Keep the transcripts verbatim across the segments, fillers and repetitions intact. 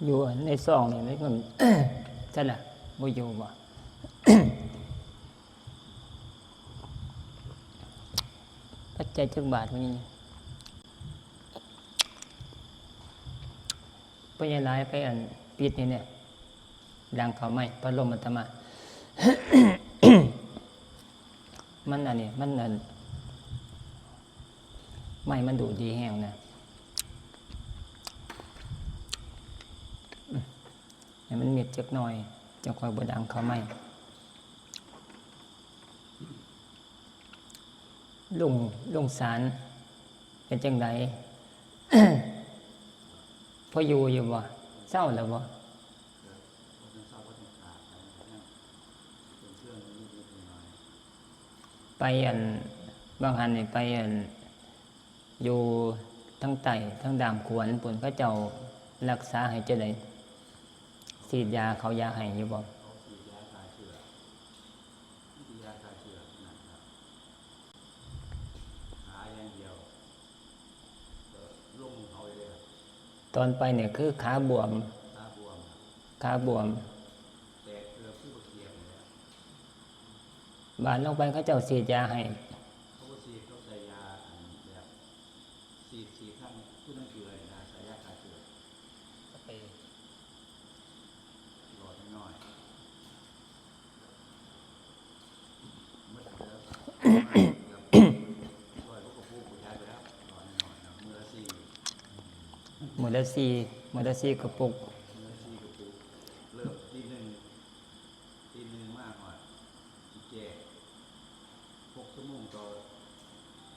อยู่ในซองนี่มันก็ ซั่นล่ะ บ่อยู่บ่ ปัจจัยจักบาทมื้อนี้ พ่อใหญ่หลายไปอันปิดนี่เนี่ย ดังเข้าไม้พัดลมอาตมา มันอันนี้ มันอัน ไม้มันดูดดีแฮงนะ ให้มันมิดจักหน่อย จั่งค่อยบ่ดังเข้าไม้ ลุง ลุงสาร เป็นจั่งใด พออยู่อยู่บ่ เซาแล้วบ่ ไปอัน บางหันนี่ไปอัน อยู่ทางใต้ ทางด้ามขวัญพู้น เขาเจ้ารักษาให้จั่งใด ฉีดยาเขายาให้อยู่บ่ เขาฉีดยาฆ่าเชื้อ มีแต่ยาฆ่าเชื้อนั่นครับ ขาอย่างเดียว ก็ลงเขาเลยครับ ตอนไปเนี่ยคือขาบวม ขาบวมครับ ขาบวม แตกเกือบคือบ่เกียบเลยครับ บาดลงไปเขาเจ้าฉีดยาให้ เขาบ่ฉีด เขาใส่ยาอันแบบ ฉีด ฉีดทั้ง คือทั้งเกลือนี่นะ ใส่ยาฆ่าเชื้อ สเปรย์ หลอดน้อยๆ หมดแล้ว ร้อยกว่าปุก ย้ายไปแล้ว หลอดน้อยๆนะ มื้อละสี่ มื้อละสี่ มื้อละสี่กระปุก มื้อละสี่กระปุก เริ่มตีหนึ่ง ตีหนึ่งมาฮอดอีแก่ หกชั่วโมงต่อ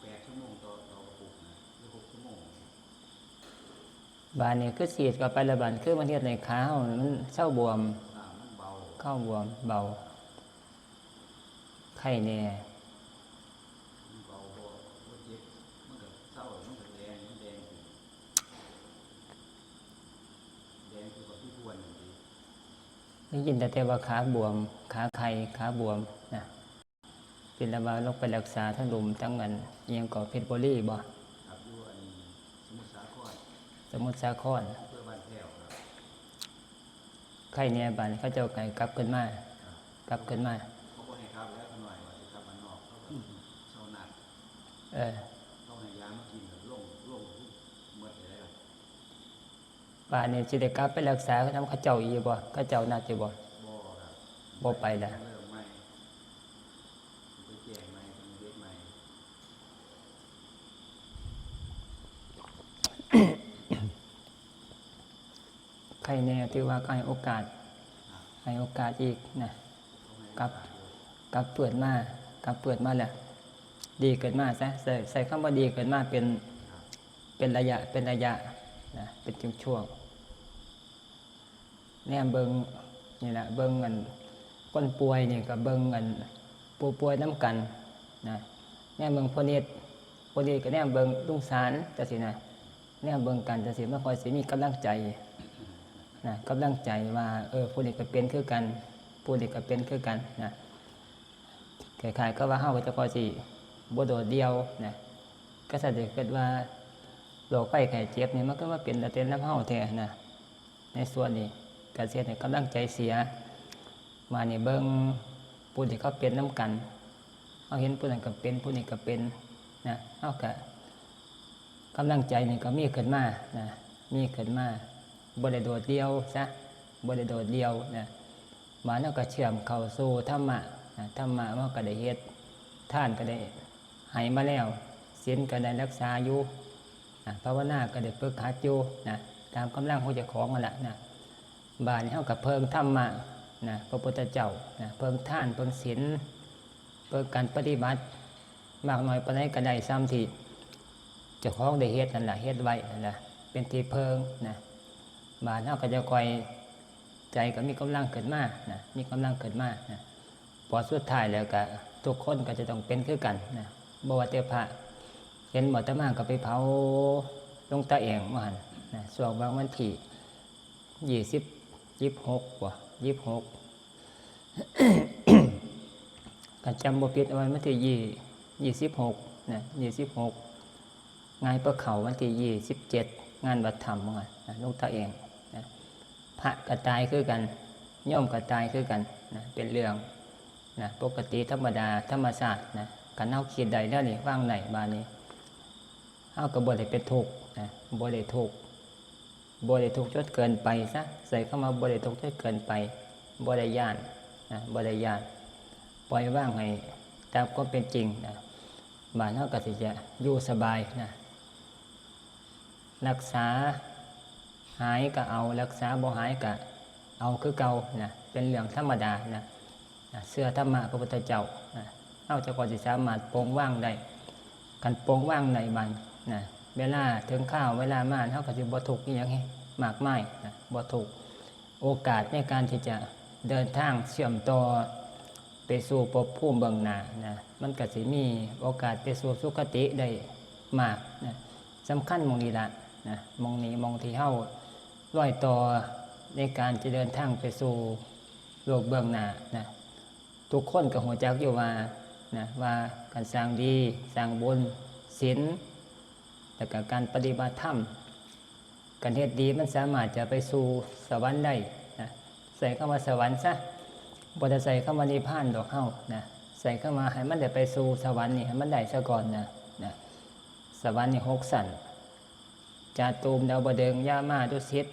แปดชั่วโมงต่อ ต่อกระปุกนะ หรือหกชั่วโมง บาดนี้คือฉีดเข้าไปแล้ว บาดคือมันเฮ็ดให้ขาเฮามันเซาบวม อ่า มันเบา เซาบวม เบา ไข้แน่ มันเบา บ่ บ่เจ็บ มันก็เซา มันก็แดง มันแดงขึ้น แดงคือบักขี้ถ้วนนั่นติ ได้ยินแต่ แต่ว่าขาบวม ขาไข้ ขาบวมนะ เป็นแล้วว่าลงไปรักษาทั้งลุมทั้งอัน อิหยังก็เพชรบุรีบ่ ครับ อยู่อันสมุทรสาคร สมุทรสาคร อำเภอบ้านแพ้วครับ ไข้แน่บาดนี้เขาเจ้าก็ให้กลับขึ้นมา ครับ กลับขึ้นมา เขาบ่ให้กลับแล้ว ขน้อยว่าสิกลับบ้านนอก เขาก็เซานัด เออ เขาให้ยามากินแล้วลง ลงหมดเลยครับ บาดนี้สิได้กลับไปรักษานำเขาเจ้าอีกบ่ เขาเจ้านัดอยู่บ่ บ่ครับ บ่ไปแล้ว เริ่มใหม่ ไปแจ้งใหม่ ไปเฮ็ดใหม่ ไข้แน่ ถือว่าก็ให้โอกาส ให้โอกาสอีกนะ กลับ กลับเปิดมา กลับเปิดมาแล้ว ดีขึ้นมาซะ ใช้ ใช้คำว่าดีขึ้นมาเป็น เป็นระยะ เป็นระยะนะ เป็นช่วงๆ แนมเบิ่งนี่ล่ะ เบิ่งอันคนป่วยนี่ก็เบิ่งอันผู้ป่วยนำกันนะ แนมเบิ่งพ่อนิด พ่อนิดก็แนมเบิ่งลุงสารจั่งซี้นะ แนมเบิ่งกันจั่งซี้ มันค่อยสิมีกำลังใจนะ กำลังใจว่า เออ ผู้นี้ก็เป็นคือกัน ผู้นี้ก็เป็นคือกันนะ คล้ายๆกับว่าเฮาก็จะค่อยสิบ่โดดเดี่ยวนะ ก็แสดงเกิดว่าโรคภัยไข้เจ็บนี่มันก็มาเป็นตาเต้นนำเฮาแท้นะ ในส่วนนี้ก็สิเฮ็ดให้กำลังใจเสีย มานี่เบิ่งผู้ที่เขาเป็นนำกัน เฮาเห็นผู้นั้นก็เป็น ผู้นี้ก็เป็นนะ เฮาก็ กำลังใจนี่ก็มีขึ้นมานะ มีขึ้นมา บ่ได้โดดเดี่ยวซะ บ่ได้โดดเดี่ยวนะ มาแล้วก็เชื่อมเข้าสู่ธรรมะนะ ธรรมะมันก็ได้เฮ็ด ทานก็ได้ให้มาแล้ว ศีลก็ได้รักษาอยู่นะ ภาวนาก็ได้ฝึกหัดอยู่นะ ตามกำลังของเจ้าของนั่นล่ะนะ บาดนี้เฮาก็เพิ่งธรรมะนะ พระพุทธเจ้านะ เพิ่งทาน เพิ่งศีล เพิ่งการปฏิบัติ มากน้อยปานใดก็ได้ส่ำที่เจ้าของได้เฮ็ดนั่นล่ะ เฮ็ดไว้นั่นล่ะ เป็นที่เพิ่งนะ บาดเฮาก็จะค่อย ใจก็มีกำลังขึ้นมานะ มีกำลังขึ้นมานะ พอสุดท้ายแล้วก็ทุกคนก็จะต้องเป็นคือกันนะ บ่ว่าแต่พระ เห็นบ่ อาตมาก็ไปเผาหลวงตาแอ่งว่าหั่นนะ ช่วงบางวันที่ยี่สิบ ยี่สิบหกบ่ ยี่สิบหก ไป ถ้าจำบ่ผิดวันที่ยี่ ยี่สิบหก นะ ยี่สิบหก งานพระเขาวันที่ยี่สิบเจ็ด งานวัดธรรมว่านะ หลวงตาเองนะ พระก็ตายคือกัน โยมก็ตายคือกันนะ เป็นเรื่องนะ ปกติธรรมดา ธรรมชาตินะ คันเฮาคิดได้แล้วนี่ วางได้ บาดนี้ เฮาก็บ่ได้เป็นทุกข์นะ บ่ได้ทุกข์ บ่ได้ทุกข์จนเกินไปซะ ใช้คำว่าบ่ได้ทุกข์จนเกินไป บ่ได้ย้านนะ บ่ได้ย้าน ปล่อยวางให้ตามความเป็นจริงนะ บาดเฮาก็สิจะอยู่สบายนะ รักษาหายก็เอา รักษาบ่หายก็เอาคือเก่านะ เป็นเรื่องธรรมดานะ นะ เชื่อธรรมะพระพุทธเจ้านะ เฮาจั่งค่อยสิสามารถปลงวางได้ คันปลงวางได้บาดนะ เวลาถึงคราวเวลามา เฮาก็สิบ่ทุกข์อิหยังมากมายนะ บ่ทุกข์ โอกาสในการที่จะเดินทางเชื่อมต่อไปสู่ภพภูมิเบื้องหน้านะ มันก็สิมีโอกาสไปสู่สุคติได้มากนะ สำคัญหม่องนี้ละนะ หม่องนี้หม่องที่เฮารอยต่อในการจะเดินทางไปสู่โลกเบื้องหน้านะ ทุกคนก็ฮู้จักอยู่ว่านะ ว่าการสร้างดี สร้างบุญ ศีล แล้วก็การปฏิบัติธรรม การเฮ็ดดีมันสามารถจะไปสู่สวรรค์ได้นะ ใช้คำว่าสวรรค์ซะ บ่ได้ใช้คำว่านิพพานดอกเฮานะ ใช้คำว่าให้มันได้ไปสู่สวรรค์นี่ให้มันได้ซะก่อนนะ นะ สวรรค์นี่หกชั้น จาตุม ดาวดึงส์ ยามา ดุสิต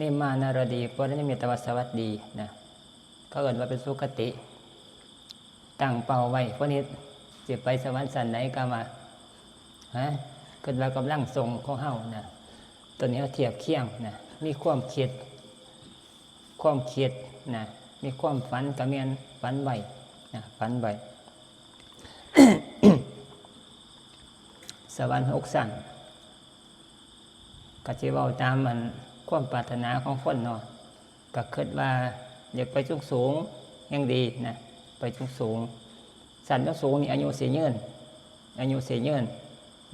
นิมมานารดี ปรินิมมิตวสวัสดีนะ เขาเอิ้นว่าเป็นสุคติ ตั้งเป้าไว้ พวกนี้สิไปสวรรค์ชั้นใดก็ว่า ฮะ คิดว่ากำลังส่งของเฮานะ ตัวนี้เฮาเทียบเคียงนะ มีความคิด ความคิดนะ มีความฝันก็แม่น ฝันไว้นะ ฝันไว้ สวรรค์หกชั้น ก็สิเว้าตามอันความปรารถนาของคนเนาะ ก็คิดว่าอยากไปสูงๆ แฮ่งดีนะ ไปสูงๆ ชั้นสูงๆ นี่อายุสิยืน อายุสิยืน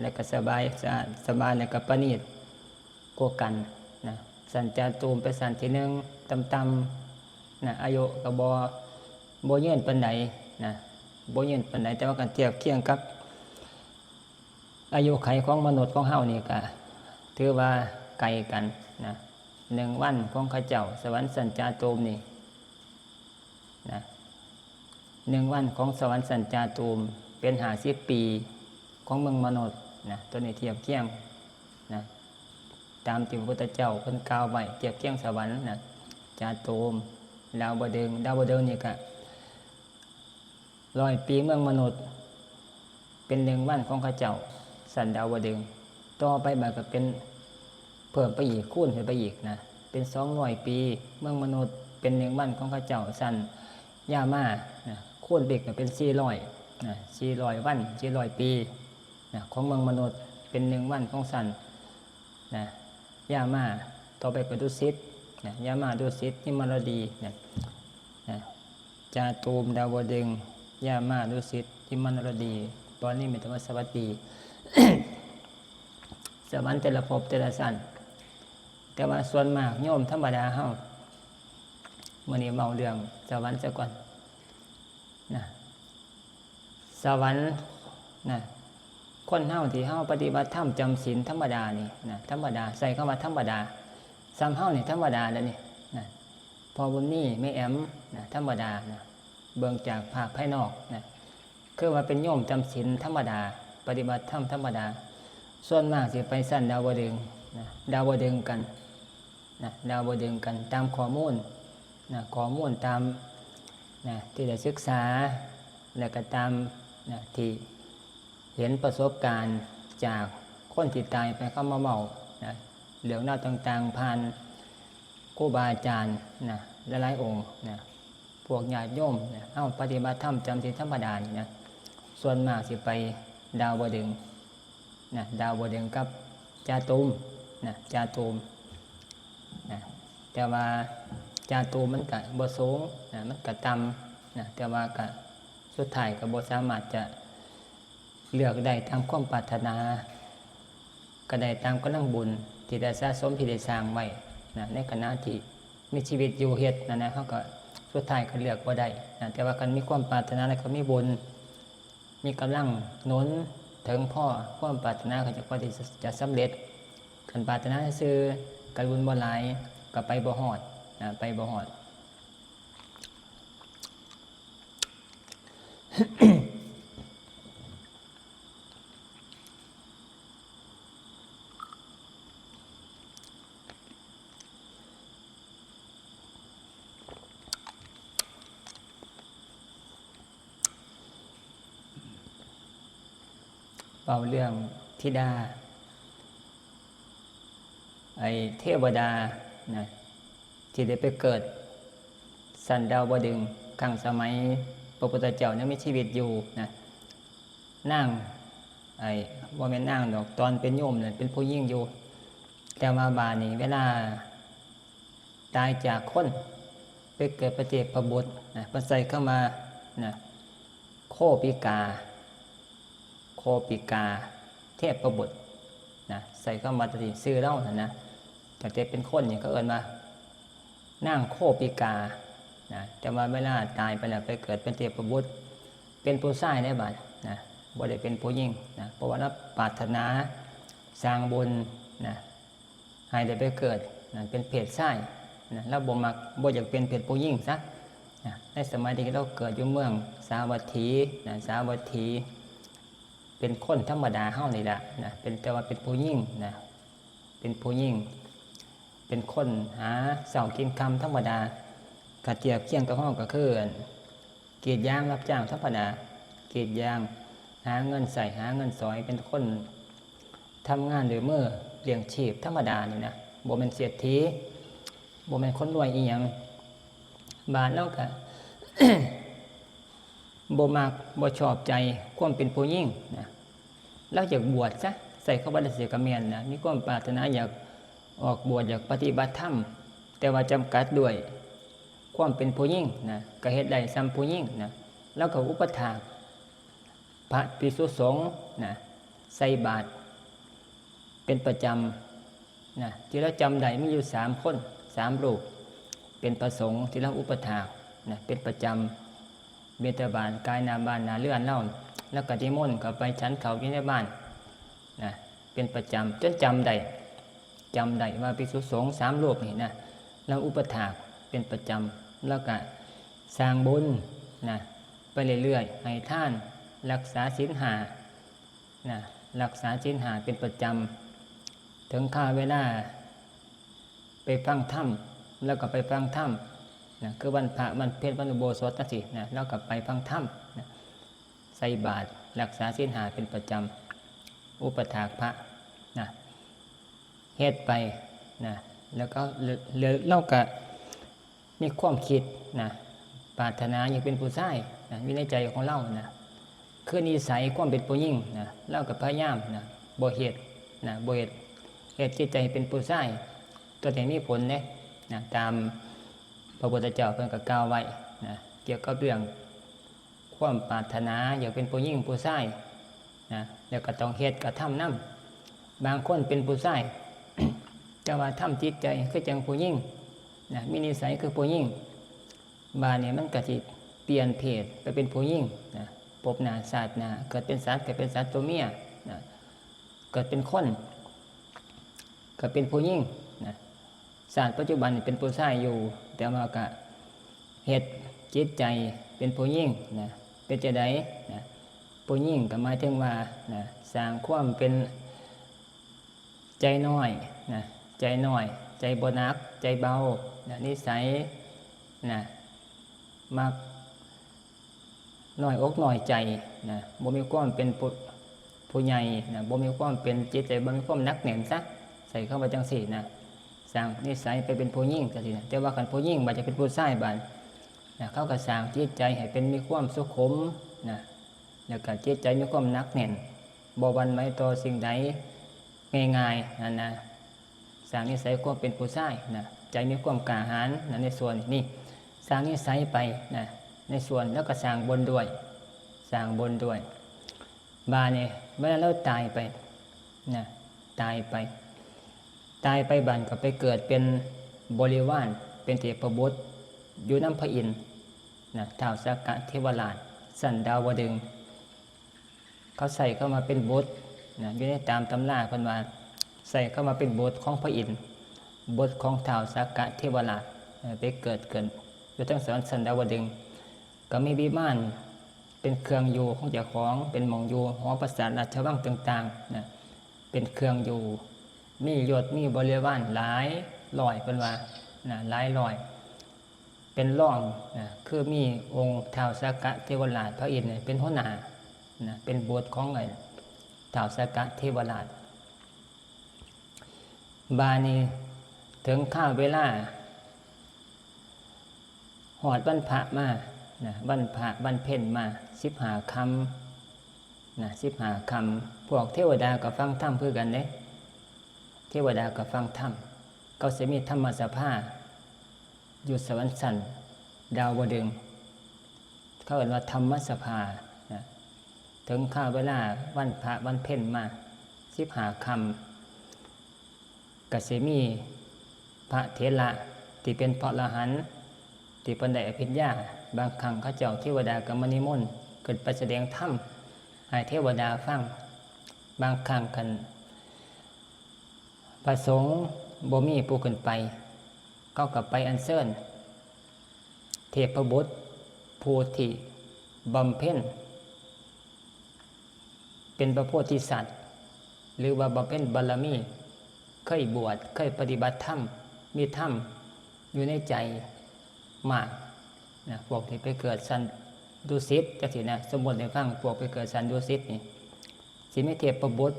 แล้วก็สบาย สะอาดสบาย แล้วก็ประณีตกว่ากันนะ ชั้นจาตุม ไปชั้นที่หนึ่ง ต่ำๆ นะ อายุก็บ่ บ่ยืนปานใดนะ บ่ยืนปานใด แต่ว่าคันเทียบเคียงกับอายุขัยของมนุษย์ของเฮานี่ก็ถือว่าไกลกันนะ หนึ่งวันของเขาเจ้า สวรรค์ชั้นจาตุมนี่นะ หนึ่งวันของสวรรค์ชั้นจาตุม เป็นห้าสิบปีของเมืองมนุษย์นะ ตัวนี้เทียบเคียงนะ ตามที่พระพุทธเจ้าเพิ่นกล่าวไว้ เทียบเคียงสวรรค์นะ จาตุม ดาวดึงส์ ดาวดึงส์นี่ก็ร้อยปีเมืองมนุษย์ เป็นหนึ่งวันของเขาเจ้า ชั้นดาวดึงส์ ต่อไปมันก็เป็น เพิ่มไปอีก คูณขึ้นไปอีกนะ เป็นสองร้อยปี เมืองมนุษย์ เป็นหนึ่งวันของเขาเจ้า ชั้นยามานะ คูณไปอีกก็เป็นสี่ร้อยนะ สี่ร้อยวัน สี่ร้อยปีนะ ของเมืองมนุษย์ เป็นหนึ่งวันของชั้นนะ ยามา ต่อไปก็ดุสิตนะ ยามา ดุสิต นิมมานารดีนะ นะ จาตุม ดาวดึงส์ ยามา ดุสิต นิมมานารดี ปรินิมมิตวสวัสดี สวรรค์แต่ละภพแต่ละชั้น แต่ว่าส่วนมากโยมธรรมดาเฮา มื้อนี้เว้าเรื่องสวรรค์ซะก่อนนะ สวรรค์นะ คนเฮาที่เฮาปฏิบัติธรรมจำศีลธรรมดานี่นะ ธรรมดา ใช้คำว่าธรรมดา ส่ำเฮานี่ธรรมดาแล้วนี่นะ พ่อบุญมี แม่แอมนะ ธรรมดานะ เบิ่งจากภาพภายนอกนะ คือว่าเป็นโยมจำศีลธรรมดา ปฏิบัติธรรมธรรมดา ส่วนมากสิไปชั้นดาวดึงส์นะ ดาวดึงส์กันนะ ดาวดึงส์กัน ตามข้อมูลนะ ข้อมูลตามนะ ที่ได้ศึกษา และก็ตามนะ ที่เห็นประสบการณ์จากคนที่ตายไป เขามาเว้านะ เรื่องราวต่างๆ ผ่านครูบาอาจารย์นะ หลายๆ องค์นะ พวกญาติโยมนะ เฮาปฏิบัติธรรมจำศีลธรรมดานี่นะ ส่วนมากสิไปดาวดึงส์นะ ดาวดึงส์กับจาตุมนะ จาตุมนะ แต่ว่าจาตุมมันก็บ่สูงนะ มันก็ต่ำนะ แต่ว่าก็สุดท้ายก็บ่สามารถจะเลือกได้ตามความปรารถนา ก็ได้ตามกำลังบุญที่ได้สะสม ที่ได้สร้างไว้นะ ในขณะที่มีชีวิตอยู่เฮ็ดนั่นนะ เฮาก็ สุดท้ายก็เลือกบ่ได้นะ แต่ว่าคันมีความปรารถนาแล้วก็มีบุญ มีกำลังหนุนเถิงพอ ความปรารถนาก็จะ ก็จะสำเร็จ คันปรารถนาซื่อๆ ก็บุญบ่หลาย ก็ไปบ่ฮอดนะ ไปบ่ฮอด เว้าเรื่องธิดา ไอ้เทวดานะ ที่ได้ไปเกิดชั้นดาวดึงส์ ครั้งสมัยพระพุทธเจ้ายังมีชีวิตอยู่นะ นาง ไอ้ บ่แม่นนางดอก ตอนเป็นโยมนั่นเป็นผู้หญิงอยู่ แต่ว่าบาดนี้เวลาตายจากคน ไปเกิดเป็นเทพบุตรนะ เพิ่นใช้คำว่านะ โคปิกา โคปิกา เทพบุตรนะ ใช้คำว่าจั่งซี้ ชื่อลาวนั่นนะ ตั้งแต่เป็นคนนี่เขาเอิ้นว่า นางโคปิกานะ แต่ว่าเวลาตายไปแล้วไปเกิดเป็นเทพบุตร เป็นผู้ชายได้บาดนะ บ่ได้เป็นผู้หญิงนะ เพราะว่าลาวปรารถนาสร้างบุญนะ ให้ได้ไปเกิดนะ เป็นเพศชายนะ ลาวบ่มัก บ่อยากเป็นเพศผู้หญิงซะนะ ในสมัยที่ลาวเกิดอยู่เมืองสาวัตถีนะ สาวัตถี เป็นคนธรรมดาเฮานี่ล่ะนะ เป็น แต่ว่าเป็นผู้หญิงนะ เป็นผู้หญิง เป็นคนหาเช้ากินค่ำธรรมดา ถ้าเทียบเคียงกับเฮาก็คือ อั่น กรีดยางรับจ้างธรรมดา กรีดยาง หาเงินใช้ หาเงินสอย เป็นคนทำงานด้วยมือ เลี้ยงชีพธรรมดานี่นะ บ่แม่นเศรษฐี บ่แม่นคนรวยอิหยัง บาดลาวก็ บ่มัก บ่ชอบใจความเป็นผู้หญิงนะ ลาวอยากบวชซะ ใช้คำว่าจั่งซี้ก็แม่นนะ มีความปรารถนาอยากออกบวช อยากปฏิบัติธรรม แต่ว่าจำกัดด้วยความเป็นผู้หญิงนะ ก็เฮ็ดได้ส่ำผู้หญิงนะ ลาวก็อุปัฏฐากพระภิกษุสงฆ์นะ ใส่บาตรเป็นประจำนะ ที่ลาวจำได้มีอยู่สามคน สามรูป เป็นพระสงฆ์ที่ลาวอุปัฏฐากนะ เป็นประจำ บิณฑบาตกายหน้าบ้านหน้าเรือนลาว แล้วก็นิมนต์เข้าไปฉันข้าวอยู่ในบ้านนะ เป็นประจำ จนจำได้ จำได้ว่าภิกษุสงฆ์สามรูปนี่นะ ลาวอุปัฏฐากเป็นประจำ แล้วก็สร้างบุญนะ ไปเรื่อยๆ ให้ทาน รักษาศีลห้านะ รักษาศีลห้าเป็นประจำ ถึงคาเวลาไปฟังธรรม ลาวก็ไปฟังธรรมนะ คือวันพระ วันเพ็ญ วันอุโบสถจั่งซี้นะ ลาวก็ไปฟังธรรมนะ ใส่บาตร รักษาศีลห้าเป็นประจำ อุปัฏฐากพระนะ เฮ็ดไปนะ แล้วก็ แล้วลาวก็มีความคิดนะ ปรารถนาอยากเป็นผู้ชายนะ อยู่ในใจของลาวนะ คือนิสัยความเป็นผู้หญิงนะ ลาวก็พยายามนะ บ่เฮ็ดนะ บ่เฮ็ด เฮ็ดจิตใจเป็นผู้ชาย ตัวนี้มีผลเด้นะ ตามพระพุทธเจ้าเพิ่นก็กล่าวไว้นะ เกี่ยวกับเรื่องความปรารถนาอยากเป็นผู้หญิงผู้ชายนะ แล้วก็ต้องเฮ็ดกระทำนำ บางคนเป็นผู้ชาย แต่ว่าทำจิตใจคือจั่งผู้หญิงนะ มีนิสัยคือผู้หญิง บาดนี้มันก็สิเปลี่ยนเพศไปเป็นผู้หญิงนะ ภพหน้าชาติหน้า เกิดเป็นสัตว์ก็เป็นสัตว์ตัวเมียนะ เกิดเป็นคน ก็เป็นผู้หญิงนะ ชาติปัจจุบันนี่เป็นผู้ชายอยู่ แต่ว่าก็เฮ็ดจิตใจเป็นผู้หญิงนะ เป็นจั่งใดนะ ผู้หญิงก็หมายถึงว่านะ สร้างความเป็นใจน้อยนะ ใจน้อย ใจบ่หนัก ใจเบานะ นิสัยนะ มักน้อยอกน้อยใจนะ บ่มีความเป็นผู้ ผู้ใหญ่นะ บ่มีความเป็นจิตใจ บ่มีความหนักแน่นซะ ใช้คำว่าจั่งซี้นะ สร้างนิสัยไปเป็นผู้หญิงจั่งซี้นะ แต่ว่าคันผู้หญิงบาดจะเป็นผู้ชายบาดนะ เขาก็สร้างจิตใจให้เป็นมีความสุขุมนะ แล้วก็จิตใจมีความหนักแน่น บ่หวั่นไหวต่อสิ่งใดง่ายๆ นั่นนะ สร้างนิสัยความเป็นผู้ชายนะ ใจมีความกล้าหาญนะ ในส่วนนี้ สร้างนิสัยไปนะ ในส่วน แล้วก็สร้างบุญด้วย สร้างบุญด้วย บาดนี้เวลาลาวตายไปนะ ตายไป ตายไปบาดก็ไปเกิดเป็นบริวาร เป็นเทพบุตร อยู่นำพระอินทร์นะ ท้าวสักกะเทวราช ชั้นดาวดึงส์ เขาใช้คำว่าเป็นบุตรนะ อยู่ในตามตำราเพิ่นว่า ใช้คำว่าเป็นบุตรของพระอินทร์ บุตรของท้าวสักกะเทวราช เอ่อ ไปเกิดขึ้นอยู่ทางสวรรค์ชั้นดาวดึงส์ ก็มีวิมานเป็นเครื่องอยู่ของเจ้าของ เป็นหม่องอยู่ หอปราสาทราชวังต่างๆนะ เป็นเครื่องอยู่ มียศ มีบริวารหลายร้อย เพิ่นว่านะ หลายร้อย เป็นรองนะ คือมีองค์ท้าวสักกะเทวราช พระอินทร์เนี่ยเป็นหัวหน้านะ เป็นบุตรของไอ้ท้าวสักกะเทวราช บาดนี้ถึงคราวเวลา ฮอดวันพระมานะ วันพระวันเพ็ญมา สิบห้าค่ำนะ สิบห้าค่ำ พวกเทวดาก็ฟังธรรมคือกันเด้ เทวดาก็ฟังธรรม เขาสิมีธรรมสภา อยู่สวรรค์ชั้นดาวดึงส์ เขาเอิ้นว่าธรรมสภานะ ถึงคราวเวลาวันพระวันเพ็ญมา สิบห้าค่ำ ก็สิมีพระเถระที่เป็นพระอรหันต์ ที่เพิ่นได้อภิญญา บางครั้งเขาเจ้าเทวดาก็มานิมนต์ขึ้นไปแสดงธรรมให้เทวดาฟัง บางครั้งคันพระสงฆ์บ่มีผู้ขึ้นไป เขาก็ไปอัญเชิญเทพบุตรผู้ที่บำเพ็ญ เป็นพระโพธิสัตว์ หรือว่าบำเพ็ญบารมี เคยบวช เคยปฏิบัติธรรม มีธรรมอยู่ในใจมากนะ พวกที่ไปเกิดชั้นดุสิตจังซี้นะ สมมุติให้ฟัง พวกไปเกิดชั้นดุสิตนี่ สิมีเทพบุตร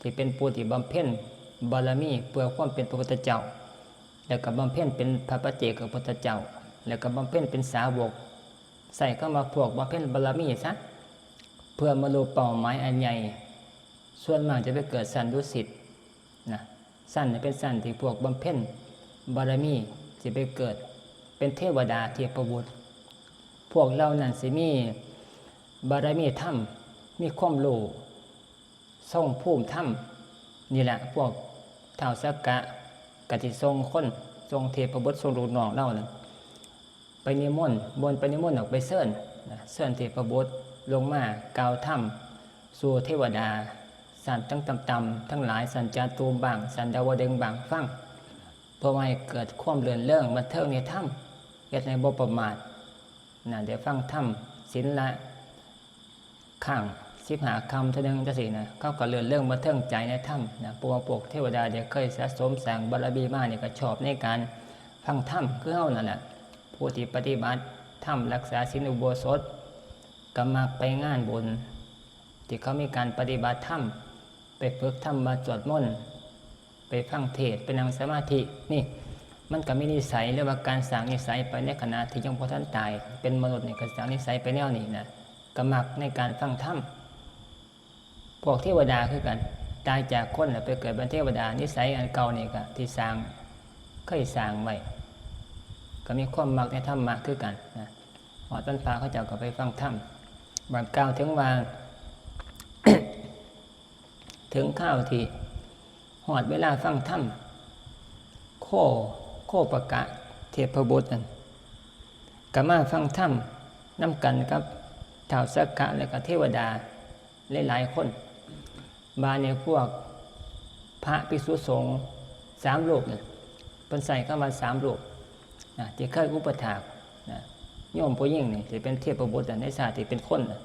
ที่เป็นผู้ที่บำเพ็ญบารมีเพื่อความเป็นพระพุทธเจ้า แล้วก็บำเพ็ญเป็นพระปัจเจกพุทธเจ้า แล้วก็บำเพ็ญเป็นสาวก ใช้คำว่าพวกบำเพ็ญบารมีซะ เพื่อบรรลุเป้าหมายอันใหญ่ ส่วนมากจะไปเกิดชั้นดุสิตนะ ชั้นนี้เป็นชั้นที่พวกบำเพ็ญบารมี สิไปเกิดเป็นเทวดาเทพบุตร พวกเหล่านั้นสิมีบารมีธรรม มีความรู้ ทรงภูมิธรรม นี่แหละ พวกท้าวสักกะก็สิส่งคน ส่งเทพบุตร ส่งลูกน้องลาวนั่น ไปนิมนต์ บ่แม่นไปนิมนต์ดอก ไปเชิญนะ เชิญเทพบุตรลงมากล่าวธรรมสู่เทวดาชั้นต่ำๆ ทั้งหลาย ชั้นจาตุมบ้าง ชั้นดาวดึงส์บ้าง ฟัง เพื่อให้เกิดความรื่นเริงบันเทิงในธรรม เฮ็ดให้บ่ประมาทนะ ได้ฟังธรรมศีลละ ครั้ง สิบห้าค่ำเทื่อหนึ่งจังซี้นะ เขาก็รื่นเริงบันเทิงใจในธรรมนะ เพราะว่าพวกเทวดาที่เคยสะสมสร้างบารมีมานี่ก็ชอบในการฟังธรรมคือเฮานั่นแหละ ผู้ที่ปฏิบัติธรรม รักษาศีลอุโบสถ ก็มักไปงานบุญ ที่เขามีการปฏิบัติธรรม ไปฝึกธรรมะสวดมนต์ ไปฟังเทศน์ ไปนั่งสมาธิ นี่ มันก็มีนิสัย หรือว่าการสร้างนิสัยไปในขณะที่ยังบ่ทันตาย เป็นมนุษย์นี่ก็สร้างนิสัยไปแนวนี้นะ ก็มักในการฟังธรรม พวกเทวดาคือกัน ตายจากคนแล้วไปเกิดเป็นเทวดา นิสัยอันเก่านี่ก็ที่สร้าง เคยสร้างไว้ ก็มีความมักในธรรมะคือกันนะ ฮอดวันพระเขาเจ้าก็ไปฟังธรรม บัดกล่าวถึงว่า ถึงคราวที่ฮอดเวลาฟังธรรม โค โคปกะเทพบุตรนั่น ก็มาฟังธรรมนำกันกับท้าวสักกะ และก็เทวดาหลายๆคน บาดนี้พวกพระภิกษุสงฆ์สามรูปนี่ เพิ่นใช้คำว่าสามรูปนะ ที่เคยอุปถากนะ โยมผู้หญิงนี่ ที่เป็นเทพบุตรในชาติที่เป็นคนนะ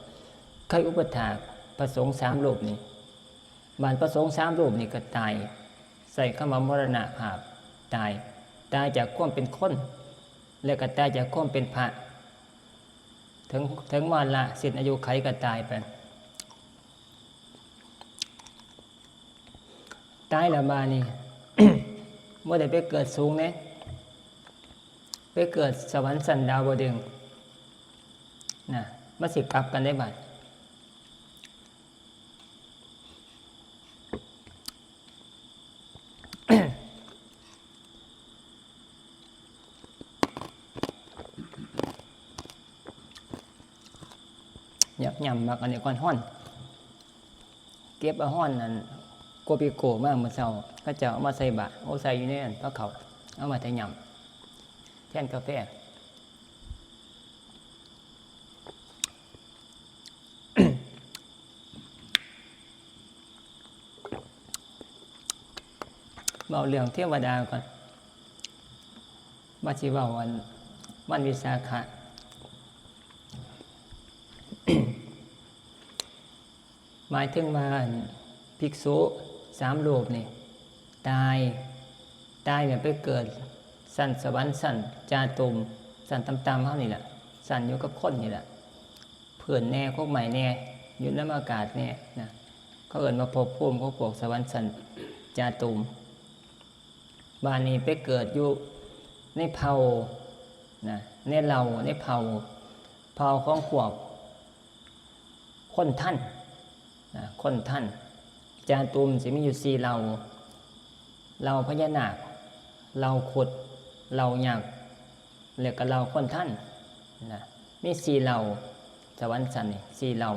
เคยอุปถากพระสงฆ์สามรูปนี่ บาดพระสงฆ์สามรูปนี่ก็ตาย ใช้คำว่ามรณภาพ ตาย ตายจากความเป็นคน และก็ตายจากความเป็นพระ ถึง ถึงวาระสิ้นอายุไขก็ตายไป ตายแล้วบาดนี้ บ่ได้ไปเกิดสูงเด้ ไปเกิดสวรรค์ชั้นดาวดึงส์นะ มันสิกลับกันได้บาด อยากยำมักอันนี้ก่อน ฮ้อน เก็บเอาฮ้อนนั่น โกปิโกะมามื้อเช้า เขาเจ้าเอามาใส่บาตร โอ้ ใส่อยู่ในอันพระเขา เอามาแต่ยำ แทนกาแฟ เว้าเรื่องเทวดาก่อน ว่าสิเว้าอันวันวิสาขะ หมายถึงว่าอันภิกษุสามรูปนี่ ตาย ตายเนี่ยไปเกิดชั้นสวรรค์ชั้นจาตุม ชั้นต่ำๆเฮานี่แหละ ชั้นอยู่กับคนนี่แหละ พื้นแน่ กกไม้แน่ อยู่นำอากาศแน่นะ เขาเอิ้นว่าภพภูมิของพวกสวรรค์ชั้นจาตุม บาดนี้ไปเกิดอยู่ในเผ่านะ ในเหล่า ในเผ่า เผ่าของพวกคนทันนะ คนทัน จาตุมสิมีอยู่สี่เหล่า เหล่าพญานาค เหล่าครุฑ เหล่ายักษ์ แล้วก็เหล่าคนทันนะ มีสี่เหล่า สวรรค์ชั้นนี่สี่เหล่า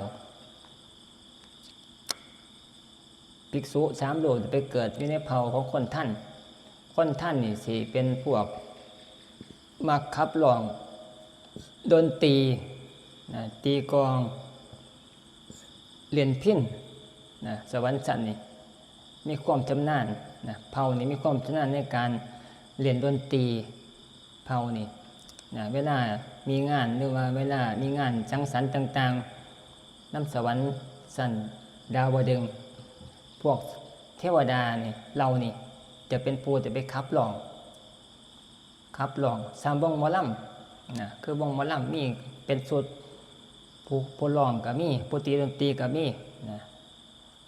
ภิกษุสามรูปไปเกิดอยู่ในเผ่าของคนทัน คนทันนี่สิเป็นพวกมักขับร้องดนตรีนะ ตีกลอง เล่นพิณนะ สวรรค์ชั้นนี่มีความชำนาญนะ เผ่านี่มีความชำนาญในการเล่นดนตรี เผ่านี่นะ เวลามีงานหรือว่าเวลามีงานสังสรรค์ต่างๆ นำสวรรค์ชั้นดาวดึงส์ พวกเทวดานี่ เหล่านี่จะเป็นผู้จะไปขับร้อง ขับร้อง สามวงหมอลำนะ คือวงหมอลำมีเป็นชุด ผู้ ผู้ร้องก็มี ผู้ตีดนตรีก็มีนะ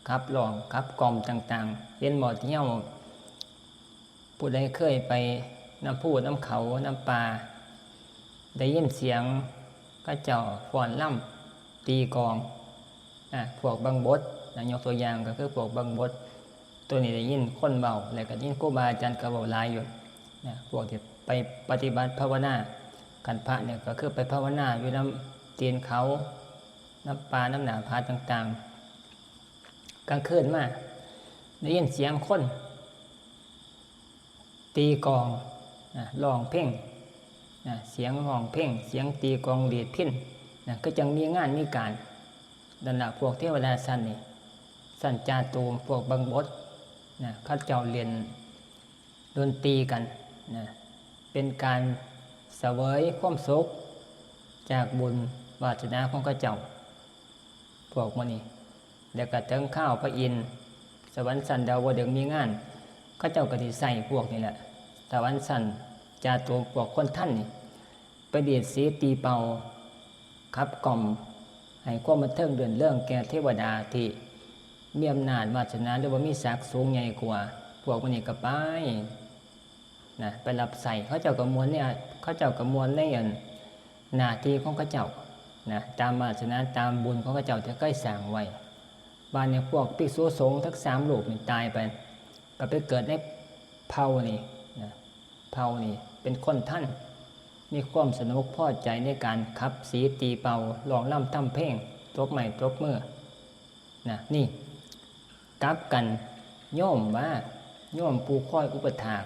ขับร้อง ขับกล่อมต่างๆ เห็นบ่ ที่เฮา ผู้ใดเคยไปนำภูนำเขานำป่า ได้ยินเสียงเขาเจ้าฟ้อนรำตีกลอง อ่ะ พวกบังบดนะ ยกตัวอย่างก็คือพวกบังบด ตัวนี้ได้ยินคนเว้า แล้วก็ได้ยินครูบาอาจารย์ก็เว้าหลายอยู่นะ พวกที่ไปปฏิบัติภาวนา คันพระเนี่ยก็คือไปภาวนาอยู่นำตีนเขา นำป่านำหน้าผาต่างๆ กลางคืนมา ได้ยินเสียงคนตีกลองนะ ร้องเพลงนะ เสียงร้องเพลง เสียงตีกลองดีดพิณนะ คือจั่งมีงานมีการ นั่นล่ะ พวกเทวดาชั้นนี่ ชั้นจาตุม พวกบังบดนะ เขาเจ้าเล่นดนตรีกันนะ เป็นการเสวยความสุขจากบุญวาสนาของเขาเจ้า พวกหมู่นี้ แล้วก็ถึงคราวพระอินทร์ สวรรค์ชั้นดาวดึงส์มีงาน เขาเจ้าก็สิใช้พวกนี้แหละ สวรรค์ชั้นจาตุม พวกคนทันนี่ ไปดีดสีตีเป่า ขับกล่อม ให้ความบันเทิงรื่นเริงแก่เทวดาที่มีอำนาจวาสนา หรือว่ามีศักดิ์สูงใหญ่กว่า พวกหมู่นี้ก็ไป นะ ไปรับใช้ เขาเจ้าก็ม่วนใน เขาเจ้าก็ม่วนในอันหน้าที่ของเขาเจ้านะ ตามวาสนา ตามบุญของเขาเจ้าที่เคยสร้างไว้ บาดนี้พวกภิกษุสงฆ์ทั้งสามรูปนี่ตายไป ก็ไปเกิดในเผ่านี่นะ เผ่านี่เป็นคนทัน มีความสนุกพอใจในการขับสีตีเป่า ร้องรำทำเพลง ตบไม้ตบมือ นะ นี่ กลับกัน โยมว่า โยมผู้คอยอุปถาก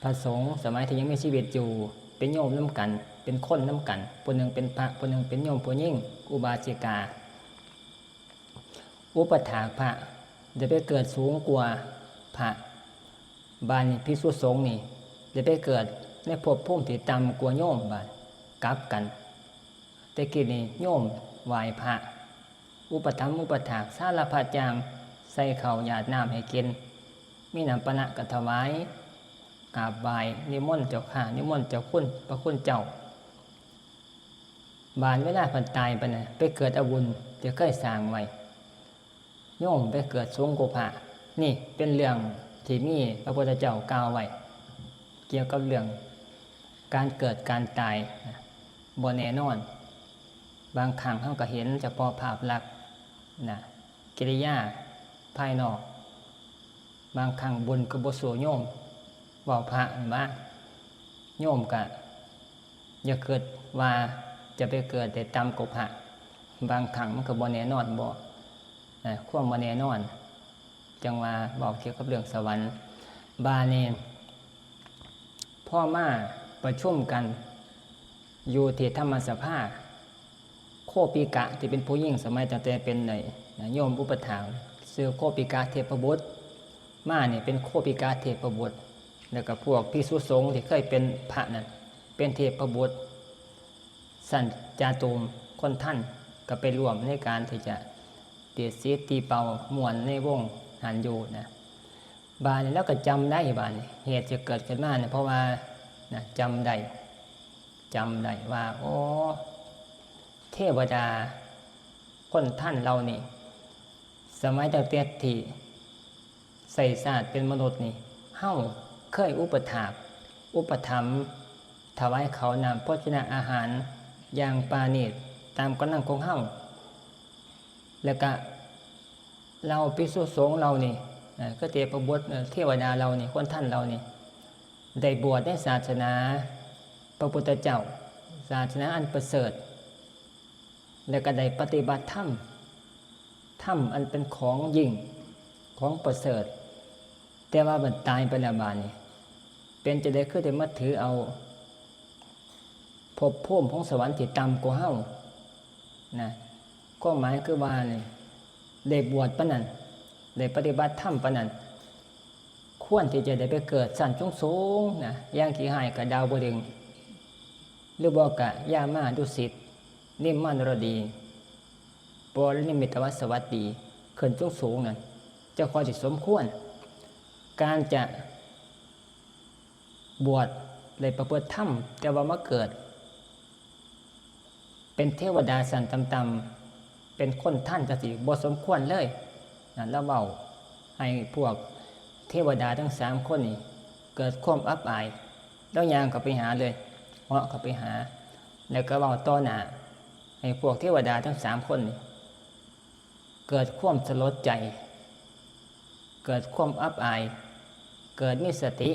พระสงฆ์สมัยที่ยังมีชีวิตอยู่ เป็นโยมนำกัน เป็นคนนำกัน ผู้หนึ่งเป็นพระ ผู้หนึ่งเป็นโยมผู้หญิง อุบาสิกา อุปถากพระ จะไปเกิดสูงกว่าพระ บาดนี้ภิกษุสงฆ์นี่ จะไปเกิดในภพภูมิที่ต่ำกว่าโยม บาด กลับกัน แต่กี้นี่โยมไหว้พระ อุปถัมภ์อุปถากสารพัดอย่าง ใส่ข้าวหยาดน้ำให้กิน มีน้ำปานะก็ถวาย กราบไหว้ นิมนต์เจ้าข้า นิมนต์เจ้าคุณ พระคุณเจ้า บาดเวลาเพิ่นตายไปน่ะ ไปเกิดเอาบุญที่เคยสร้างไว้ โยมไปเกิดสูงกว่าพระ นี่เป็นเรื่องที่มีพระพุทธเจ้ากล่าวไว้ เกี่ยวกับเรื่องการเกิดการตายนะ บ่แน่นอน บางครั้งเราก็เห็นเฉพาะภาพลักษณ์นะ กิริยาภายนอก บางครั้งบุญก็บ่สู้โยม เว้าพระนั่นว่า โยมก็อย่าคิดว่าจะไปเกิดได้ต่ำกว่าพระ บางครั้งมันก็บ่แน่นอน บ่ นะ ความบ่แน่นอน จั่งว่าเว้าเกี่ยวกับเรื่องสวรรค์ บาดนี้ พอมาประชุมกันอยู่ที่ธรรมสภา โคปิกะที่เป็นผู้หญิงสมัยตั้งแต่เป็นไอ้นะ โยมอุปถาก ชื่อโคปิกะเทพบุตร มานี่เป็นโคปิกาเทพบุตร แล้วก็พวกภิกษุสงฆ์ที่เคยเป็นพระนั่น เป็นเทพบุตร ชั้นจาตุมคนทัน ก็ไปร่วมในการที่จะตีสิทธิ์ตีเป่าม่วนในวงหั้นอยู่นะ บาดนี้ลาวก็จำได้ บาดนี้เหตุที่เกิดขึ้นมาเนี่ย เพราะว่านะ จำได้ จำได้ว่า โอ้ เทวดาคนทันเหล่านี้ สมัยตั้งแต่ที่ใช้ชาติเป็นมนุษย์นี่ เฮาเคยอุปถาก อุปถัมภ์ ถวายข้าวน้ำโภชนาอาหารอย่างปราณีตตามกำลังของเฮา แล้วก็เหล่าภิกษุสงฆ์เหล่านี้ เอ่อ คือเทพบุตร เอ่อ เทวดาเหล่านี้ คนทันเหล่านี้ ได้บวชในศาสนาพระพุทธเจ้า ศาสนาอันประเสริฐ และก็ได้ปฏิบัติธรรม ธรรมอันเป็นของยิ่ง ของประเสริฐ แต่ว่าบัดตายไปแล้วบาดนี้ เป็นจั่งใดคือได้มาถือเอาภพภูมิของสวรรค์ที่ต่ำกว่าเฮา นะ ความหมายคือว่านี่ ได้บวชปานนั้น ได้ปฏิบัติธรรมปานนั้น ควรที่จะได้ไปเกิดชั้นสูงๆ นะ อย่างขี้ฮ้ายก็ดาวดึงส์ หรือบ่ก็ยามาดุสิต นิมมานรดี ปรนิมมิตวสวัสดี ขึ้นสูงๆ นั่น จะค่อยสิสมควร การจะบวชได้ประพฤติธรรม แต่ว่ามาเกิด เป็นเทวดาชั้นต่ำๆ เป็นคนทันจั่งซี้ บ่สมควรเลย นั่นลาวเว้าให้พวกเทวดาทั้งสามคนนี่เกิดความอับอาย ลาวย่างเข้าไปหาเลย เหาะเข้าไปหา แล้วก็เว้าต่อหน้าให้พวกเทวดาทั้งสามคนนี่เกิดความสลดใจ เกิดความอับอาย เกิดมีสติ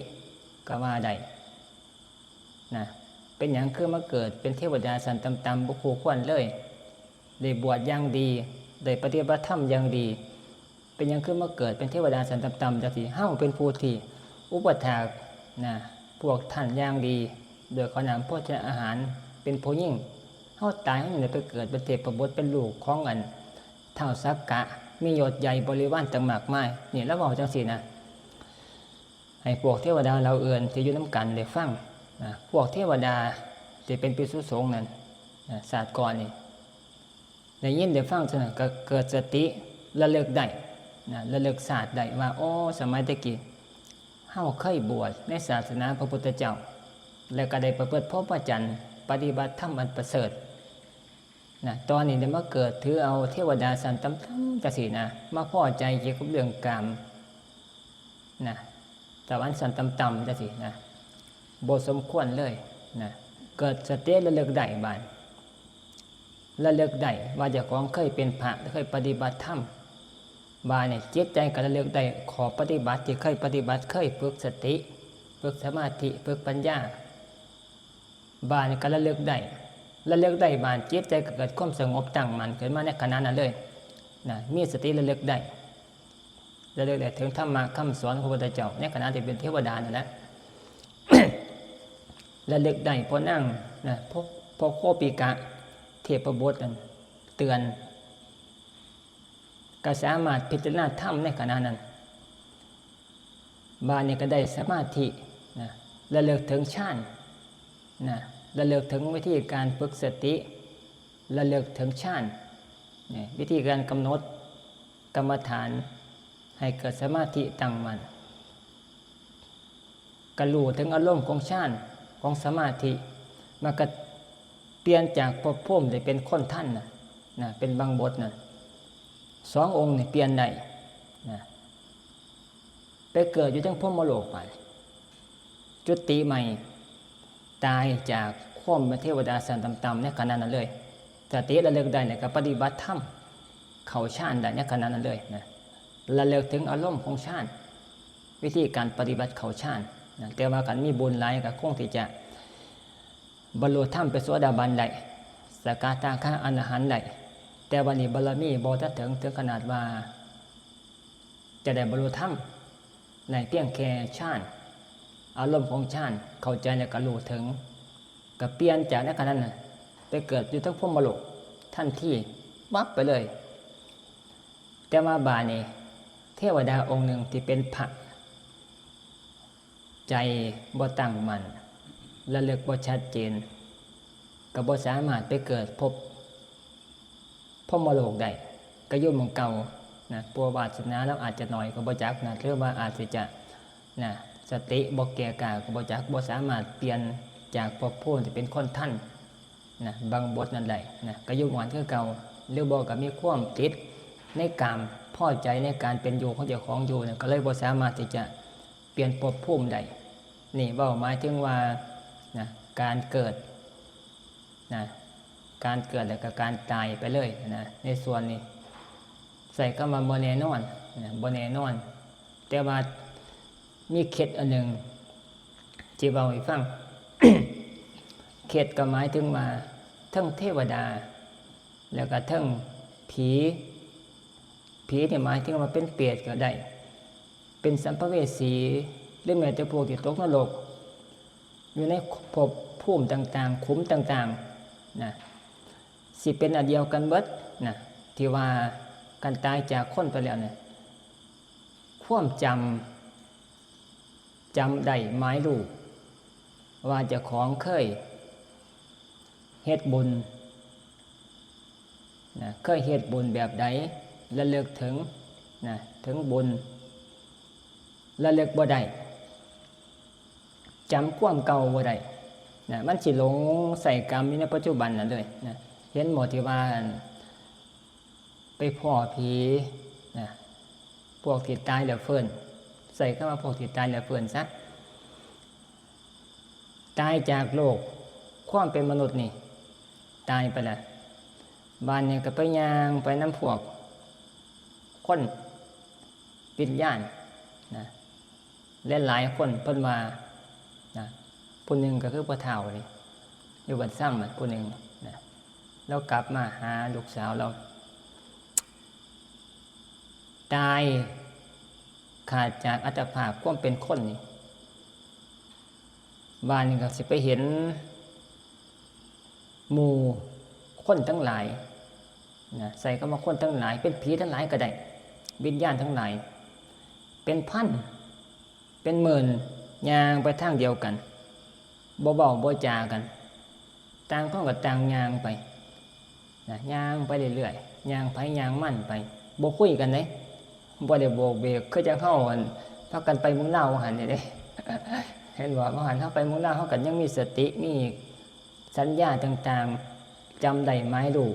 ก็ว่าได้ นะ เป็นหยังคือมาเกิดเป็นเทวดาชั้นต่ำๆ บ่คู่ควรเลย ได้บวชอย่างดี ได้ปฏิบัติธรรมอย่างดี เป็นหยังคือมาเกิดเป็นเทวดาชั้นต่ำๆ จั่งซี้ เฮาเป็นผู้ที่อุปถาก นะ พวกท่านอย่างดี ด้วยข้าวน้ำโภชนาอาหาร เป็นผู้หญิง เฮาตายเฮายังได้ไปเกิดเป็นเทพบุตร เป็นลูกของอันท้าวสักกะ มียศใหญ่บริวารตั้งมากมาย นี่ลาวเว้าจั่งซี้นะ ให้พวกเทวดาเหล่าอื่นที่อยู่นำกันได้ฟัง นะ พวกเทวดาที่เป็นภิกษุสงฆ์นั่น นะ ชาติก่อนนี่ ได้ยินได้ฟังเท่านั้นก็เกิดสติระลึกได้ นะ ระลึกชาติได้ว่า โอ้ สมัยแต่กี้ เฮาเคยบวชในศาสนาพระพุทธเจ้า แล้วก็ได้ประพฤติพรหมจรรย์ ปฏิบัติธรรมอันประเสริฐ นะ ตอนนี้ได้มาเกิดถือเอาเทวดาชั้นต่ำๆ จั่งซี้นะ มาพอใจเกี่ยวกับเรื่องกาม นะ สวรรค์ชั้นต่ำๆ จั่งซี้นะ บ่สมควรเลยนะ เกิดสติระลึกได้บาด ระลึกได้ว่าเจ้าของเคยเป็นพระ เคยปฏิบัติธรรม บาดนี่จิตใจก็ระลึกได้ข้อปฏิบัติที่เคยปฏิบัติ เคยฝึกสติ ฝึกสมาธิ ฝึกปัญญา บาดนี่ก็ระลึกได้ ระลึกได้บาดจิตใจก็เกิดความสงบตั้งมั่นขึ้นมาในขณะนั้นเลย นะ มีสติระลึกได้ ระลึกได้ถึงธรรมะคำสอนของพระพุทธเจ้า ในขณะที่เป็นเทวดานั่นแหละ ระลึกได้เพราะนาง นะ เพราะ เพราะโคปิกะเทพบุตรนั่นเตือน ก็สามารถพิจารณาธรรมในขณะนั้น บาดนี้ก็ได้สมาธิ นะ ระลึกถึงฌาน นะ ระลึกถึงวิธีการฝึกสติ ระลึกถึงฌาน เนี่ย วิธีการกำหนดกรรมฐานให้เกิดสมาธิตั้งมั่น ก็รู้ถึงอารมณ์ของฌาน ของสมาธิ มันก็เปลี่ยนจากภพภูมิที่เป็นคนทันน่ะ นะ เป็นบางบทน่ะ สององค์นี่เปลี่ยนได้ นะ ไปเกิดอยู่จั่งพรหมโลกไป จุติใหม่ ตายจากความเป็นเทวดาชั้นต่ำๆ ในขณะนั้นเลย สติระลึกได้เนี่ยก็ปฏิบัติธรรม เข้าฌานได้ในขณะนั้นเลยนะ ระลึกถึงอารมณ์ของฌาน วิธีการปฏิบัติเข้าฌานนะ แต่ว่าคันมีบุญหลายก็คงที่จะบรรลุธรรมเป็นโสดาบันได้ สกทาคาอรหันต์ได้ แต่ว่านี่บารมีบ่ทันถึง ถึงขนาดว่า จะได้บรรลุธรรมในเพียงแค่ฌาน อารมณ์ของฌาน เข้าใจแล้วก็รู้ถึง ก็เปลี่ยนจากในขณะนั้นน่ะ ไปเกิดอยู่ทั้งพรหมโลกทันที ปั๊บไปเลย แต่ว่าบาดนี้ เทวดาองค์หนึ่งที่เป็นพระ ใจบ่ตั้งมั่น ระลึกบ่ชัดเจน ก็บ่สามารถไปเกิดภพพรหมโลกได้ ก็อยู่หม่องเก่านะ เพราะวาสนาเราอาจจะน้อยก็บ่จักนะ หรือว่าอาจสิจะนะ สติบ่แก่กล้าก็บ่จัก บ่สามารถเปลี่ยนจากภพภูมิที่เป็นคนทันนะ บางบทนั่นได้นะ ก็อยู่หม่องคือเก่า หรือบ่ก็มีความติดในกาม พอใจในการเป็นอยู่ของเจ้าของอยู่นะ ก็เลยบ่สามารถที่จะเปลี่ยนภพภูมิได้ นี่เว้าหมายถึงว่านะ การเกิดนะ การเกิดแล้วก็การตายไปเลยนะ ในส่วนนี้ ใช้คำว่าบ่แน่นอนนะ บ่แน่นอน แต่ว่ามีเคล็ดอันหนึ่งที่เว้าให้ฟัง เคล็ดก็หมายถึงว่าเทิงเทวดา แล้วก็เทิงผี ผีนี่หมายถึงว่าเป็นเปรตก็ได้ เป็นสัมภเวสี หรือแม้แต่พวกที่ตกนรก อยู่ในภพภูมิต่างๆ ขุมต่างๆ นะ สิเป็นอันเดียวกันเบิดนะ ที่ว่าการตายจากคนไปแล้วเนี่ย ความจำ จำได้หมายรู้ว่าเจ้าของเคยเฮ็ดบุญนะ เคยเฮ็ดบุญแบบใด ระลึกถึงนะ ถึงบุญ ระลึกบ่ได้ จำความเก่าบ่ได้นะ มันสิหลงใส่กรรมอยู่ในปัจจุบันนั่นเลยนะ เห็นบ่ที่ว่า ไปพ้อผีนะ พวกที่ตายแล้วฟื้น ใช้คำว่าพวกที่ตายแล้วฟื้นซะ ตายจากโลกความเป็นมนุษย์นี่ ตายไปแล้ว บาดนี้ก็ไปย่างไปนำพวกคนวิญญาณนะ หลายๆคนเพิ่นว่านะ ผู้หนึ่งก็คือพ่อเฒ่านี่ อยู่บ้านซ้ำน่ะ ผู้หนึ่งนะ แล้วกลับมาหาลูกสาวเรา ตายขาดจากอัตภาพความเป็นคนนี่ บาดนี้ก็สิไปเห็นหมู่คนทั้งหลายนะ ใช้คำว่าคนทั้งหลาย เป็นผีทั้งหลายก็ได้ วิญญาณทั้งหลาย เป็นพัน เป็นหมื่น ย่างไปทางเดียวกัน บ่เว้าบ่จากัน ต่างคนก็ต่างย่างไปนะ ย่างไปเรื่อยๆ ย่างไผย่างมันไป บ่คุยกันเด้ บ่ได้โบกเบก คือจั่งเฮาหั่น พากันไปเมืองลาวว่าหั่นนี่เด้ เห็นบ่ ว่าหั่นเฮาไปเมืองลาว เฮาก็ยังมีสติ มีสัญญาต่างๆ จำได้หมายรู้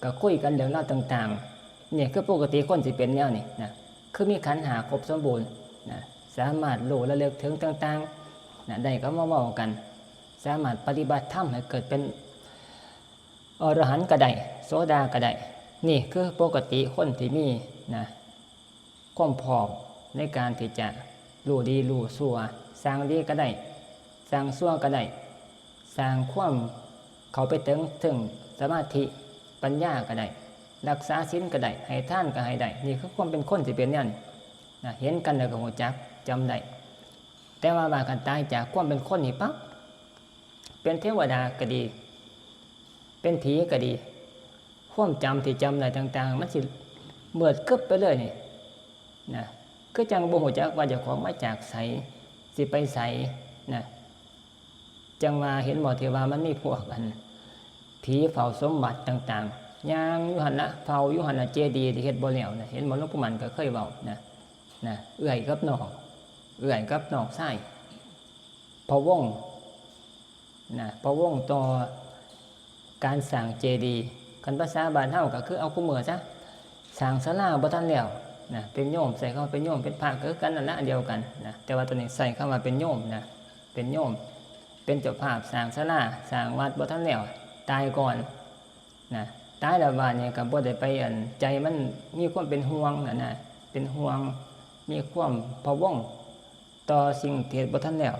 ก็คุยกันเรื่องราวต่างๆ นี่คือปกติคนสิเป็นแนวนี้นะ คือมีขันธ์ห้าครบสมบูรณ์นะ สามารถรู้ระลึกถึงต่างๆ นะ ได้ก็มาเว้ากัน สามารถปฏิบัติธรรมให้เกิดเป็นอรหันต์ก็ได้ โสดาก็ได้ นี่คือปกติคนที่มีนะ ความพร้อมในการที่จะรู้ดีรู้ชั่ว สร้างดีก็ได้ สร้างชั่วก็ได้ สร้างความเข้าไปถึง ถึงสมาธิ ปัญญาก็ได้ รักษาศีลก็ได้ ให้ทานก็ให้ได้ นี่คือความเป็นคนสิเป็นแนวนี้นะ เห็นกันแล้วก็ฮู้จัก จำได้ แต่ว่าบาดคันตายจากความเป็นคนนี่ปั๊บ เป็นเทวดาก็ดี เป็นผีก็ดี ความจำที่จำได้ต่างๆ มันสิเมิดกึบไปเลยนี่นะ คือจั่งบ่ฮู้จักว่าเจ้าของมาจากไส สิไปไสนะ จั่งว่าเห็นบ่ที่ว่ามันมีพวกอัน ผีเฝ้าสมบัติต่างๆ ย่างอยู่หั่นละ เฝ้าอยู่หั่นละ เจดีย์ที่เฮ็ดบ่แล้วนะ เห็นบ่ หลวงปู่มั่นก็เคยเว้านะ นะ เอื้อยกับน้อง เอื้อยกับน้องชาย พะวงนะ พะวงต่อการสร้างเจดีย์ คันภาษาบ้านเฮาก็คือเอาคุมื้อซะ สร้างศาลาบ่ทันแล้วนะ เป็นโยม ใช้คำว่าเป็นโยม เป็นพระก็คือกันนั่นละ อันเดียวกันนะ แต่ว่าตอนนี้ใช้คำว่าเป็นโยมนะ เป็นโยม เป็นเจ้าภาพสร้างศาลา สร้างวัดบ่ทันแล้ว ตายก่อนนะ ตายแล้วบาดนี้ก็บ่ได้ไปอัน ใจมันมีความเป็นห่วงน่ะนะ เป็นห่วง มีความพะวงต่อสิ่งที่เฮ็ดบ่ทันแล้ว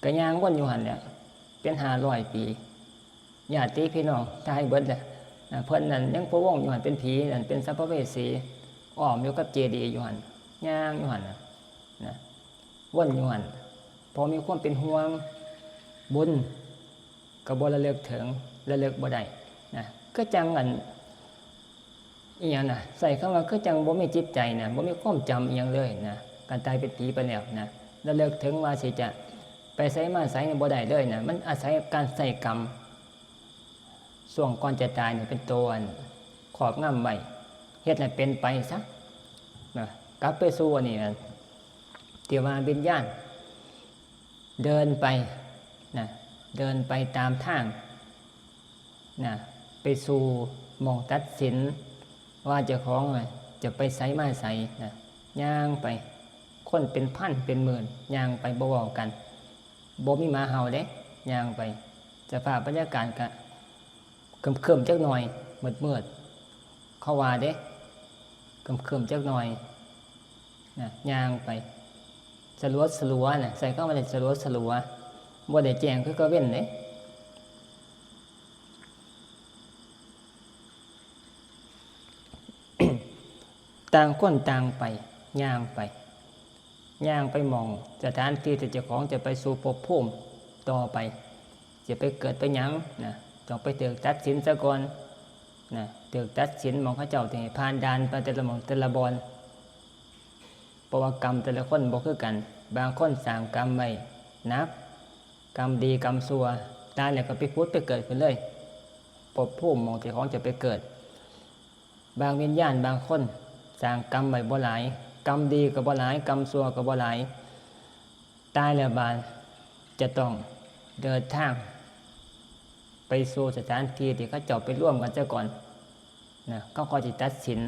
ก็ย่างวนอยู่หั่นแหละ เป็นห้าร้อยปี ญาติพี่น้องตายเบิดแล้วนะ เพิ่นนั่นยังพะวงอยู่หั่น เป็นผีนั่น เป็นสัมภเวสี อ้อมอยู่กับเจดีย์อยู่หั่น ย่างอยู่หั่นน่ะนะ วนอยู่หั่น พอมีความเป็นห่วง บุญก็บ่ระลึกถึง ระลึกบ่ได้นะ คือจั่งอัน อีหยังนะ ใช้คำว่าคือจั่งบ่มีจิตใจนะ บ่มีความจำอีหยังเลยนะ การตายเป็นผีไปแล้วนะ ระลึกถึงว่าสิจะไปไสมาไสนี่บ่ได้เลยนะ มันอาศัยการใช้กรรม ช่วงก่อนจะตายนี่เป็นตัวครอบงำไว้ เฮ็ดให้เป็นไปซะนะ กลับไปสู่อันนี้นะ ที่ว่าวิญญาณเดินไปนะ เดินไปตามทางนะ ไปสู่หม่องตัดสิน ว่าเจ้าของน่ะจะไปไสมาไสนะ ย่างไป คนเป็นพันเป็นหมื่น ย่างไปบ่เว้ากัน บ่มีหมาเห่าเด้ ย่างไป สภาพบรรยากาศก็ครึ้มๆจักหน่อย มืดๆ เขาว่าเด้ ครึ้มๆจักหน่อยนะ ย่างไป สลัวสลัวนะ ใช้คำว่าสลัวสลัว บ่ได้แจ้งคือกังเว็นเด้ ต่างคนต่างไป ย่างไป ย่างไปหม่องสถานที่ที่เจ้าของจะไปสู่ภพภูมิต่อไป จะไปเกิดไปหยังนะ ต้องไปถูกตัดสินซะก่อนนะ ถูกตัดสินหม่องเขาเจ้าที่ให้ผ่านด่านไปแต่ละหม่องแต่ละบ่อน เพราะว่ากรรมแต่ละคนบ่คือกัน บางคนสร้างกรรมไว้หนัก กรรมดีกรรมชั่ว ตายแล้วก็ไปผุดไปเกิดขึ้นเลย ภพภูมิหม่องเจ้าของจะไปเกิด บางวิญญาณบางคนสร้างกรรมไว้บ่หลาย กรรมดีก็บ่หลาย กรรมชั่วก็บ่หลาย ตายแล้วบาดจะต้องเดินทาง ไปสู่สถานที่ที่เขาเจ้าไปรวมกันซะก่อนนะ เขาก็สิตัดสิน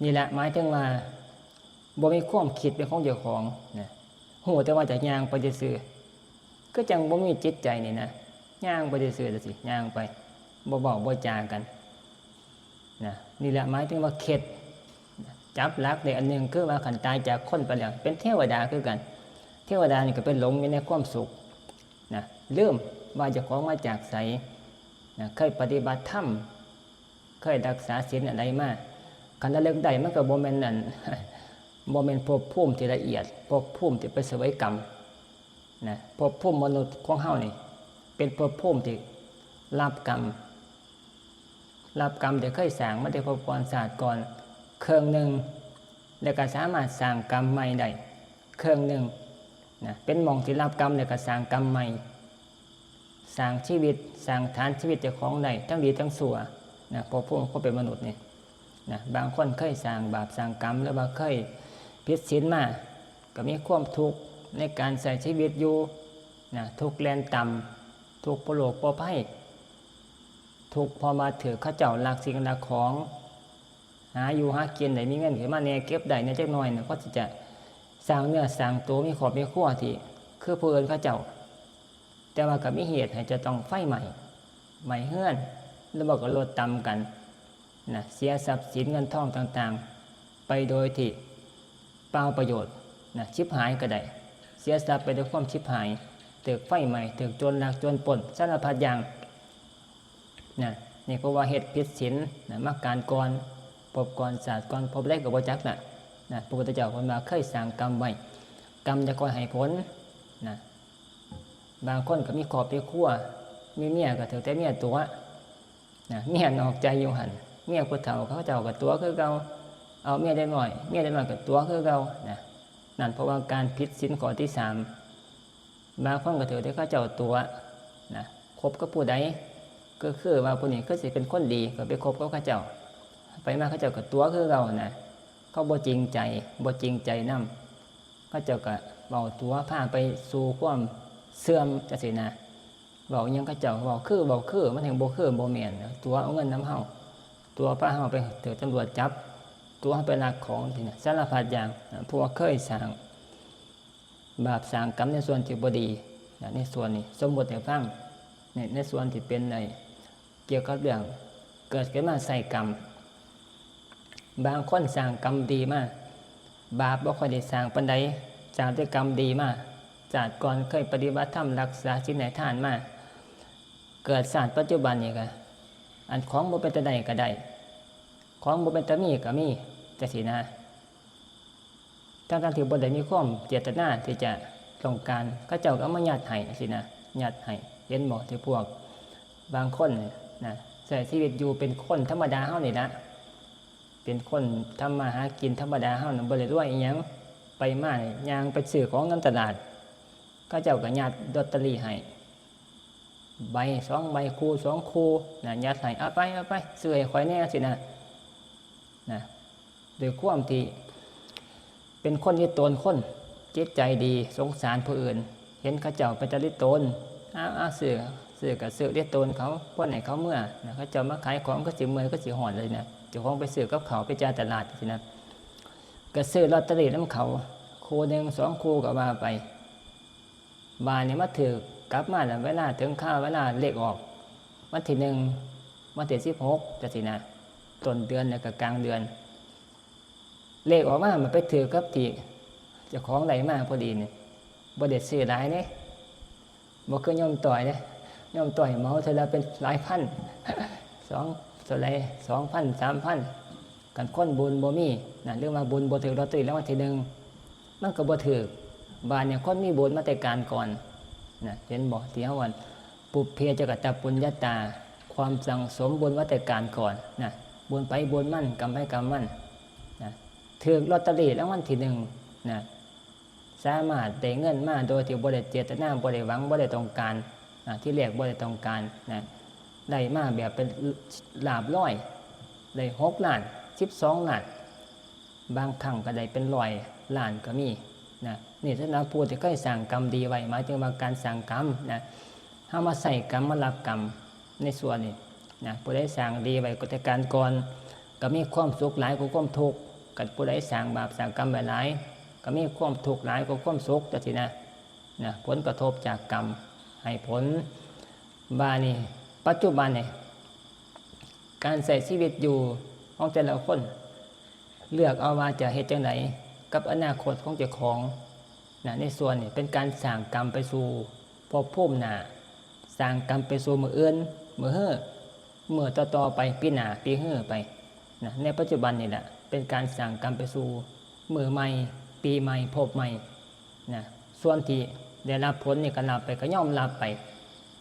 นี่แหละหมายถึงว่าบ่มีความคิดเป็นของเจ้าของนะ ฮู้แต่ว่าจะย่างไปซื่อๆ คือจั่งบ่มีจิตใจนี่นะ ย่างไปซื่อๆจั่งซี้ ย่างไป บ่เว้าบ่จากันนะ นี่แหละหมายถึงว่าเข็ด จับหลักได้อันหนึ่ง คือว่าคันตายจากคนไปแล้ว เป็นเทวดาคือกัน เทวดานี่ก็ไปหลงอยู่ในความสุขนะ ลืมว่าเจ้าของมาจากไสนะ เคยปฏิบัติธรรม เคยรักษาศีลอันใดมา คันระลึกได้มันก็บ่แม่นอัน บ่แม่นภพภูมิที่ละเอียด ภพภูมิที่ไปเสวยกรรมนะ ภพภูมิมนุษย์ของเฮานี่ เป็นภพภูมิที่รับกรรม รับกรรมที่เคยสร้างมาแต่ภพก่อนชาติก่อน เครื่องหนึ่ง แล้วก็สามารถสร้างกรรมใหม่ได้ เครื่องหนึ่งนะ เป็นหม่องที่รับกรรมแล้วก็สร้างกรรมใหม่ สร้างชีวิต สร้างฐานชีวิตเจ้าของได้ ทั้งดีทั้งชั่วนะ ภพภูมิคนเป็นมนุษย์นี่นะ บางคนเคยสร้างบาปสร้างกรรม หรือว่าเคยผิดศีลมา ก็มีความทุกข์ในการใช้ชีวิตอยู่นะ ทุกข์แล่นต่ำ ทุกข์เพราะโรคเพราะภัย ทุกข์เพราะว่าถูกเขาเจ้าลักสิ่งลักของ หาอยู่หากินได้ มีเงินขึ้นมาแหน่ เก็บได้แหน่จักหน่อยนะ ก็สิจะสร้างเนื้อสร้างตัว มีครอบมีครัวที่คือผู้อื่นเขาเจ้า แต่ว่าก็มีเหตุให้จะต้องไฟไหม้ ไหม้เฮือน หรือว่าก็รถต่ำกันนะ เสียทรัพย์สินเงินทองต่างๆ ไปโดยที่เปล่าประโยชน์นะ ฉิบหายก็ได้ เสียทรัพย์ไปด้วยความฉิบหาย ถูกไฟไหม้ ถูกโจรลักโจรปล้น สารพัดอย่างนะ นี่เพราะว่าเฮ็ดผิดศีลนะ มาการก่อน ภพก่อนชาติก่อน ภพใดก็บ่จักน่ะนะ พระพุทธเจ้าเพิ่นว่าเคยสร้างกรรมไว้ กรรมจะคอยให้ผลนะ บางคนก็มีครอบมีครัว มีเมียก็ถูกแต่เมียตั๋วนะ เมียนอกใจอยู่หั่น เมียผู้เฒ่าเขาเจ้าก็ตั๋วคือเก่า เอาเมียเด็กน้อย เมียเด็กน้อยก็ตั๋วคือเก่านะ นั่นเพราะว่าการผิดศีลข้อที่สาม บางคนก็ถูกแต่เขาเจ้าตั๋วนะ คบกับผู้ใดก็คือว่าผู้นี้คือสิเป็นคนดี ก็ไปคบกับเขาเจ้า ไปมาเขาเจ้าก็ตั๋วคือเก่านะ เขาบ่จริงใจ บ่จริงใจนำ เขาเจ้าก็เว้าตั๋วพาไปสู่ความเสื่อมจังซี้นะ เว้าอิหยังเขาเจ้าเว้าคือ เว้าคือ มันแฮ่งบ่คือ บ่แม่น ตั๋วเอาเงินนำเฮา ตั๋วพาเฮาไปถูกตำรวจจับ ตั๋วเฮาไปลักของจังซี้นะ สารพัดอย่างนะ พวกเคยสร้างบาปสร้างกรรมในส่วนที่บ่ดีนะ ในส่วนนี้สมมุติให้ฟัง ใน ในส่วนที่เป็นไอ้เกี่ยวกับเรื่องเกิดขึ้นมาใช้กรรม บางคนสร้างกรรมดีมา บาปบ่ค่อยได้สร้างปานใด สร้างแต่กรรมดีมา ชาติก่อนเคยปฏิบัติธรรม รักษาศีลให้ทานมา เกิดชาติปัจจุบันนี่ก็ อันของบ่เป็นตาได้ก็ได้ ของบ่เป็นตามีก็มี จังซี้นะ ทั้งๆที่บ่ได้มีความเจตนาที่จะต้องการ เขาเจ้าก็เอามายัดให้จังซี้นะ ยัดให้ เห็นบ่ ที่พวกบางคนนะ ใช้ชีวิตอยู่เป็นคนธรรมดาเฮานี่ละ เป็นคนทำมาหากินธรรมดาเฮานะ บ่ได้รวยอิหยัง ไปมานี่ย่างไปซื้อของนำตลาด เขาเจ้าก็ยัดลอตเตอรี่ให้ ใบสองใบ คู่สองคู่นะ ยัดให้ เอาไป เอาไป ซื้อให้ข้อยแหน่ สินะ นะ ด้วยความที่เป็นคนริดโตนคน จิตใจดี สงสารผู้อื่น เห็นเขาเจ้าเป็นตาริดโตน เอา เอา ซื้อ ซื้อก็ซื้อริดโตนเขา คนให้เขาเมือนะ เขาเจ้ามาขายของก็สิเมื่อยก็สิฮ้อนเลยนะ เจ้าของไปซื้อกับข้าวไปจ่ายตลาดสินะ ก็ซื้อลอตเตอรี่นำเขา คู่หนึ่งสองคู่ก็ว่าไป บาดนี้มาถืกกลับมาแล้ว เวลาถึงคราวเวลาเลขออก วันที่หนึ่ง วันที่สิบหก จังซี้นะ ต้นเดือนแล้วก็กลางเดือน เลขออกมา มันไปถืกกับที่เจ้าของได้มาพอดีนี่ บ่ได้ซื้อหลายเด้ บ่คือโยมต้อยเด้ โยมต้อยเหมาเทื่อละเป็นหลายพัน สอง เท่าใด สองพัน สามพัน คันคนบุญบ่มีนะ หรือว่าบุญบ่ถืกลอตเตอรี่รางวัลที่หนึ่ง มันก็บ่ถืก บาดนี้คนมีบุญมาแต่กาลก่อนนะ เห็นบ่ ที่เฮาว่า ปุพเพจะกตปุญญาตา ความสั่งสมบุญมาแต่กาลก่อนนะ บุญไผบุญมัน กรรมไผกรรมมันนะ ถืกลอตเตอรี่รางวัลที่หนึ่งนะ สามารถได้เงินมาโดยที่บ่ได้เจตนา บ่ได้หวัง บ่ได้ต้องการนะ ที่แรกบ่ได้ต้องการนะ ได้มาแบบเป็นลาภลอย ได้หกล้าน สิบสองล้าน บางครั้งก็ได้เป็นร้อยล้านก็มีนะ นี่สำหรับผู้ที่เคยสร้างกรรมดีไว้ หมายถึงว่าการสร้างกรรมนะ เฮามาใช้กรรม มารับกรรมในส่วนนี้นะ ผู้ใดสร้างดีไว้ก็แต่กาลก่อน ก็มีความสุขหลายกว่าความทุกข์ คันผู้ใดสร้างบาปสร้างกรรมไว้หลาย ก็มีความทุกข์หลายกว่าความสุข จังซี้นะ นะ ผลกระทบจากกรรมให้ผล บาดนี้ ปัจจุบันนี่ การใช้ชีวิตอยู่ของแต่ละคน เลือกเอาว่าจะเฮ็ดจั่งใดกับอนาคตของเจ้าของนะ ในส่วนนี้เป็นการสร้างกรรมไปสู่ภพภูมิหน้า สร้างกรรมไปสู่มื้ออื่น มื้อฮื้อ มื้อต่อๆไป ปีหน้า ปีฮื้อไปนะ ในปัจจุบันนี่แหละ เป็นการสร้างกรรมไปสู่มื้อใหม่ ปีใหม่ ภพใหม่นะ ส่วนที่ได้รับผลนี่ก็รับไป ก็ยอมรับไป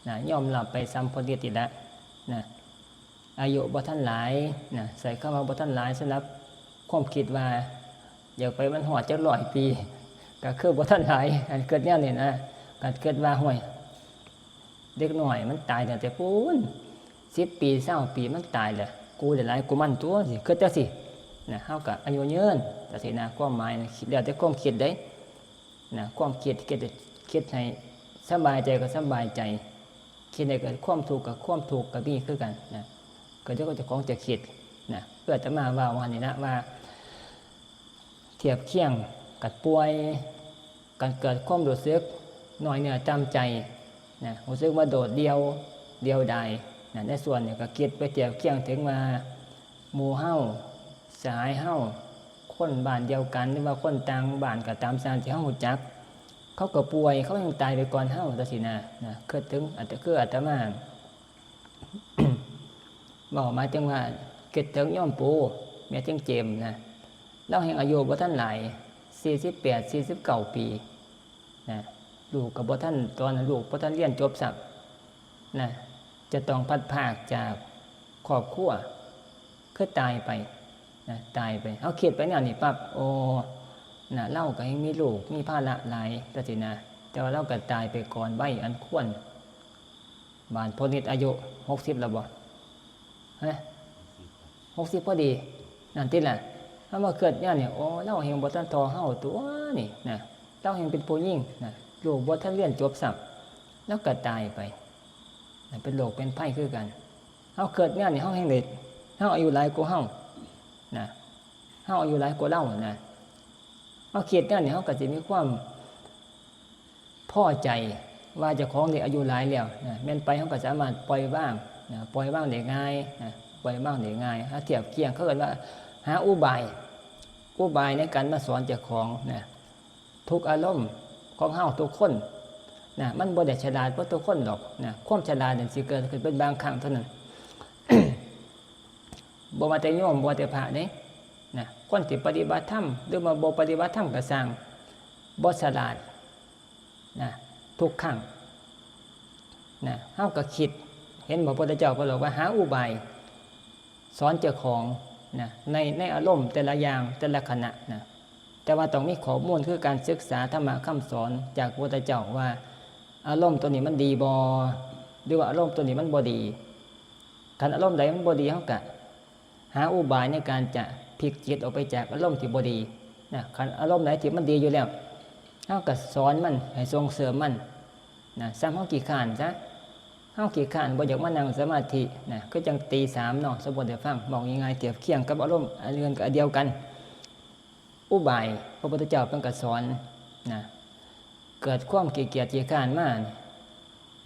นะ ยอมรับไปส่ำผลที่ติดแล้วนะ อายุบ่ทันหลายนะ ใช้คำว่าบ่ทันหลายสำหรับความคิดว่าอยากไปมันฮอดจักร้อยปี ก็คือบ่ทันหลาย คันคิดแนวนี้นะ คันคิดว่า ห้วย เด็กน้อยมันตายตั้งแต่พู้น สิบปี ซาวปี มันตายแล้ว กูได้หลายกว่ามันตั๊ว สิคิดจั่งซี้นะ เฮาก็อายุยืน จั่งซี้นะ ความหมายนะ คิดแล้วแต่ความคิดเด้นะ ความคิด คิด คิดให้สบายใจก็สบายใจ คิดให้เกิดความทุกข์ก็ความทุกข์ก็มีคือกันนะ ก็เดี๋ยวเจ้าของจะคิดนะ คืออาตมาว่าว่านี่นะ ว่า เทียบเคียงกับป่วย การเกิดความรู้สึกน้อยเนื้อต่ำใจนะ รู้สึกว่าโดดเดี่ยว เดียวดายนะ ในส่วนนี้ก็คิดไปเทียบเคียงถึงว่าหมู่เฮา สหายเฮา คนบ้านเดียวกัน หรือว่าคนต่างบ้านก็ตาม สถานที่เฮารู้จัก เขาก็ป่วย เขายังตายไปก่อนเฮา จั่งซี้นะ นะ คิดถึง อาจจะคืออาตมา เว้าหมายถึงว่า คิดถึงโยมปู่ แม่เฒ่งเจมส์นะ ลาวแฮ่งอายุบ่ทันหลาย สี่สิบแปด สี่สิบเก้าปีนะ ลูกก็บ่ทัน ตอนนั้นลูกบ่ทันเรียนจบซ้ำนะ จะต้องพลัดพรากจากครอบครัว คือตายไปนะ ตายไป เฮาคิดไปแนวนี้ปั๊บ โอ้ นะ ลาวก็แฮ่งมีลูก มีภาระหลาย จั่งซี้นะ แต่ว่าลาวก็ตายไปก่อนวัยอันควร บาดพ่อนิดอายุหกสิบแล้วบ่ ฮะ หกสิบพอดี นั่นติล่ะ เฮามาคิดแนวนี้ โอ้ ลาวแฮ่งบ่ทันเฒ่าเฮาตั๊วนี่นะ ลาวแฮ่งเป็นผู้หญิงนะ ลูกบ่ทันเรียนจบซ้ำ ลาวก็ตายไปนะ เป็นโรคเป็นภัยคือกัน เฮาคิดแนวนี้ เฮาแฮ่งได้ เฮาอายุหลายกว่าเฮานะ เฮาอายุหลายกว่าลาวนะ เฮาคิดแนวนี้ เฮาก็สิมีความ พอใจว่าเจ้าของได้อายุหลายแล้วนะ แม่นไปเฮาก็สามารถปล่อยวางนะ ปล่อยวางได้ง่ายนะ ปล่อยวางได้ง่าย ถ้าเทียบเคียง เขาเอิ้นว่าหาอุบาย อุบายในการมาสอนเจ้าของนะ ทุกอารมณ์ของเฮาทุกคนนะ มันบ่ได้ฉลาดเบิดทุกคนดอกนะ ความฉลาดนั่นสิเกิดขึ้นเป็นบางครั้งเท่านั้น บ่ว่าแต่โยม บ่ว่าแต่พระเด้นะ คนที่ปฏิบัติธรรม หรือว่าบ่ปฏิบัติธรรมก็ซ่าง บ่ฉลาดนะ ทุกครั้งนะ เฮาก็คิด เห็นบ่ พระพุทธเจ้าเพิ่นบอกว่าหาอุบายสอนเจ้าของนะ ใน ในอารมณ์แต่ละอย่างแต่ละขณะนะ แต่ว่าต้องมีข้อมูลคือการศึกษาธรรมะคำสอนจากพระพุทธเจ้าว่า อารมณ์ตัวนี้มันดีบ่ หรือว่าอารมณ์ตัวนี้มันบ่ดี คันอารมณ์ใดมันบ่ดี เฮากะหาอุบายในการจะพลิกจิตออกไปจากอารมณ์ที่บ่ดีนะ คันอารมณ์ใดที่มันดีอยู่แล้ว เฮากะสอนมัน ให้ส่งเสริมมันนะ ส่ำเฮาขี้คร้านซะ เฮาขี้คร้านบ่อยากมานั่งสมาธินะ คือจั่งตีสามเนาะ สมมุติให้ฟัง เว้าง่ายๆ เทียบเคียงกับอารมณ์อันอื่นก็อันเดียวกัน อุบายพระพุทธเจ้าเพิ่นก็สอนนะ เกิดความขี้เกียจขี้คร้านมานี่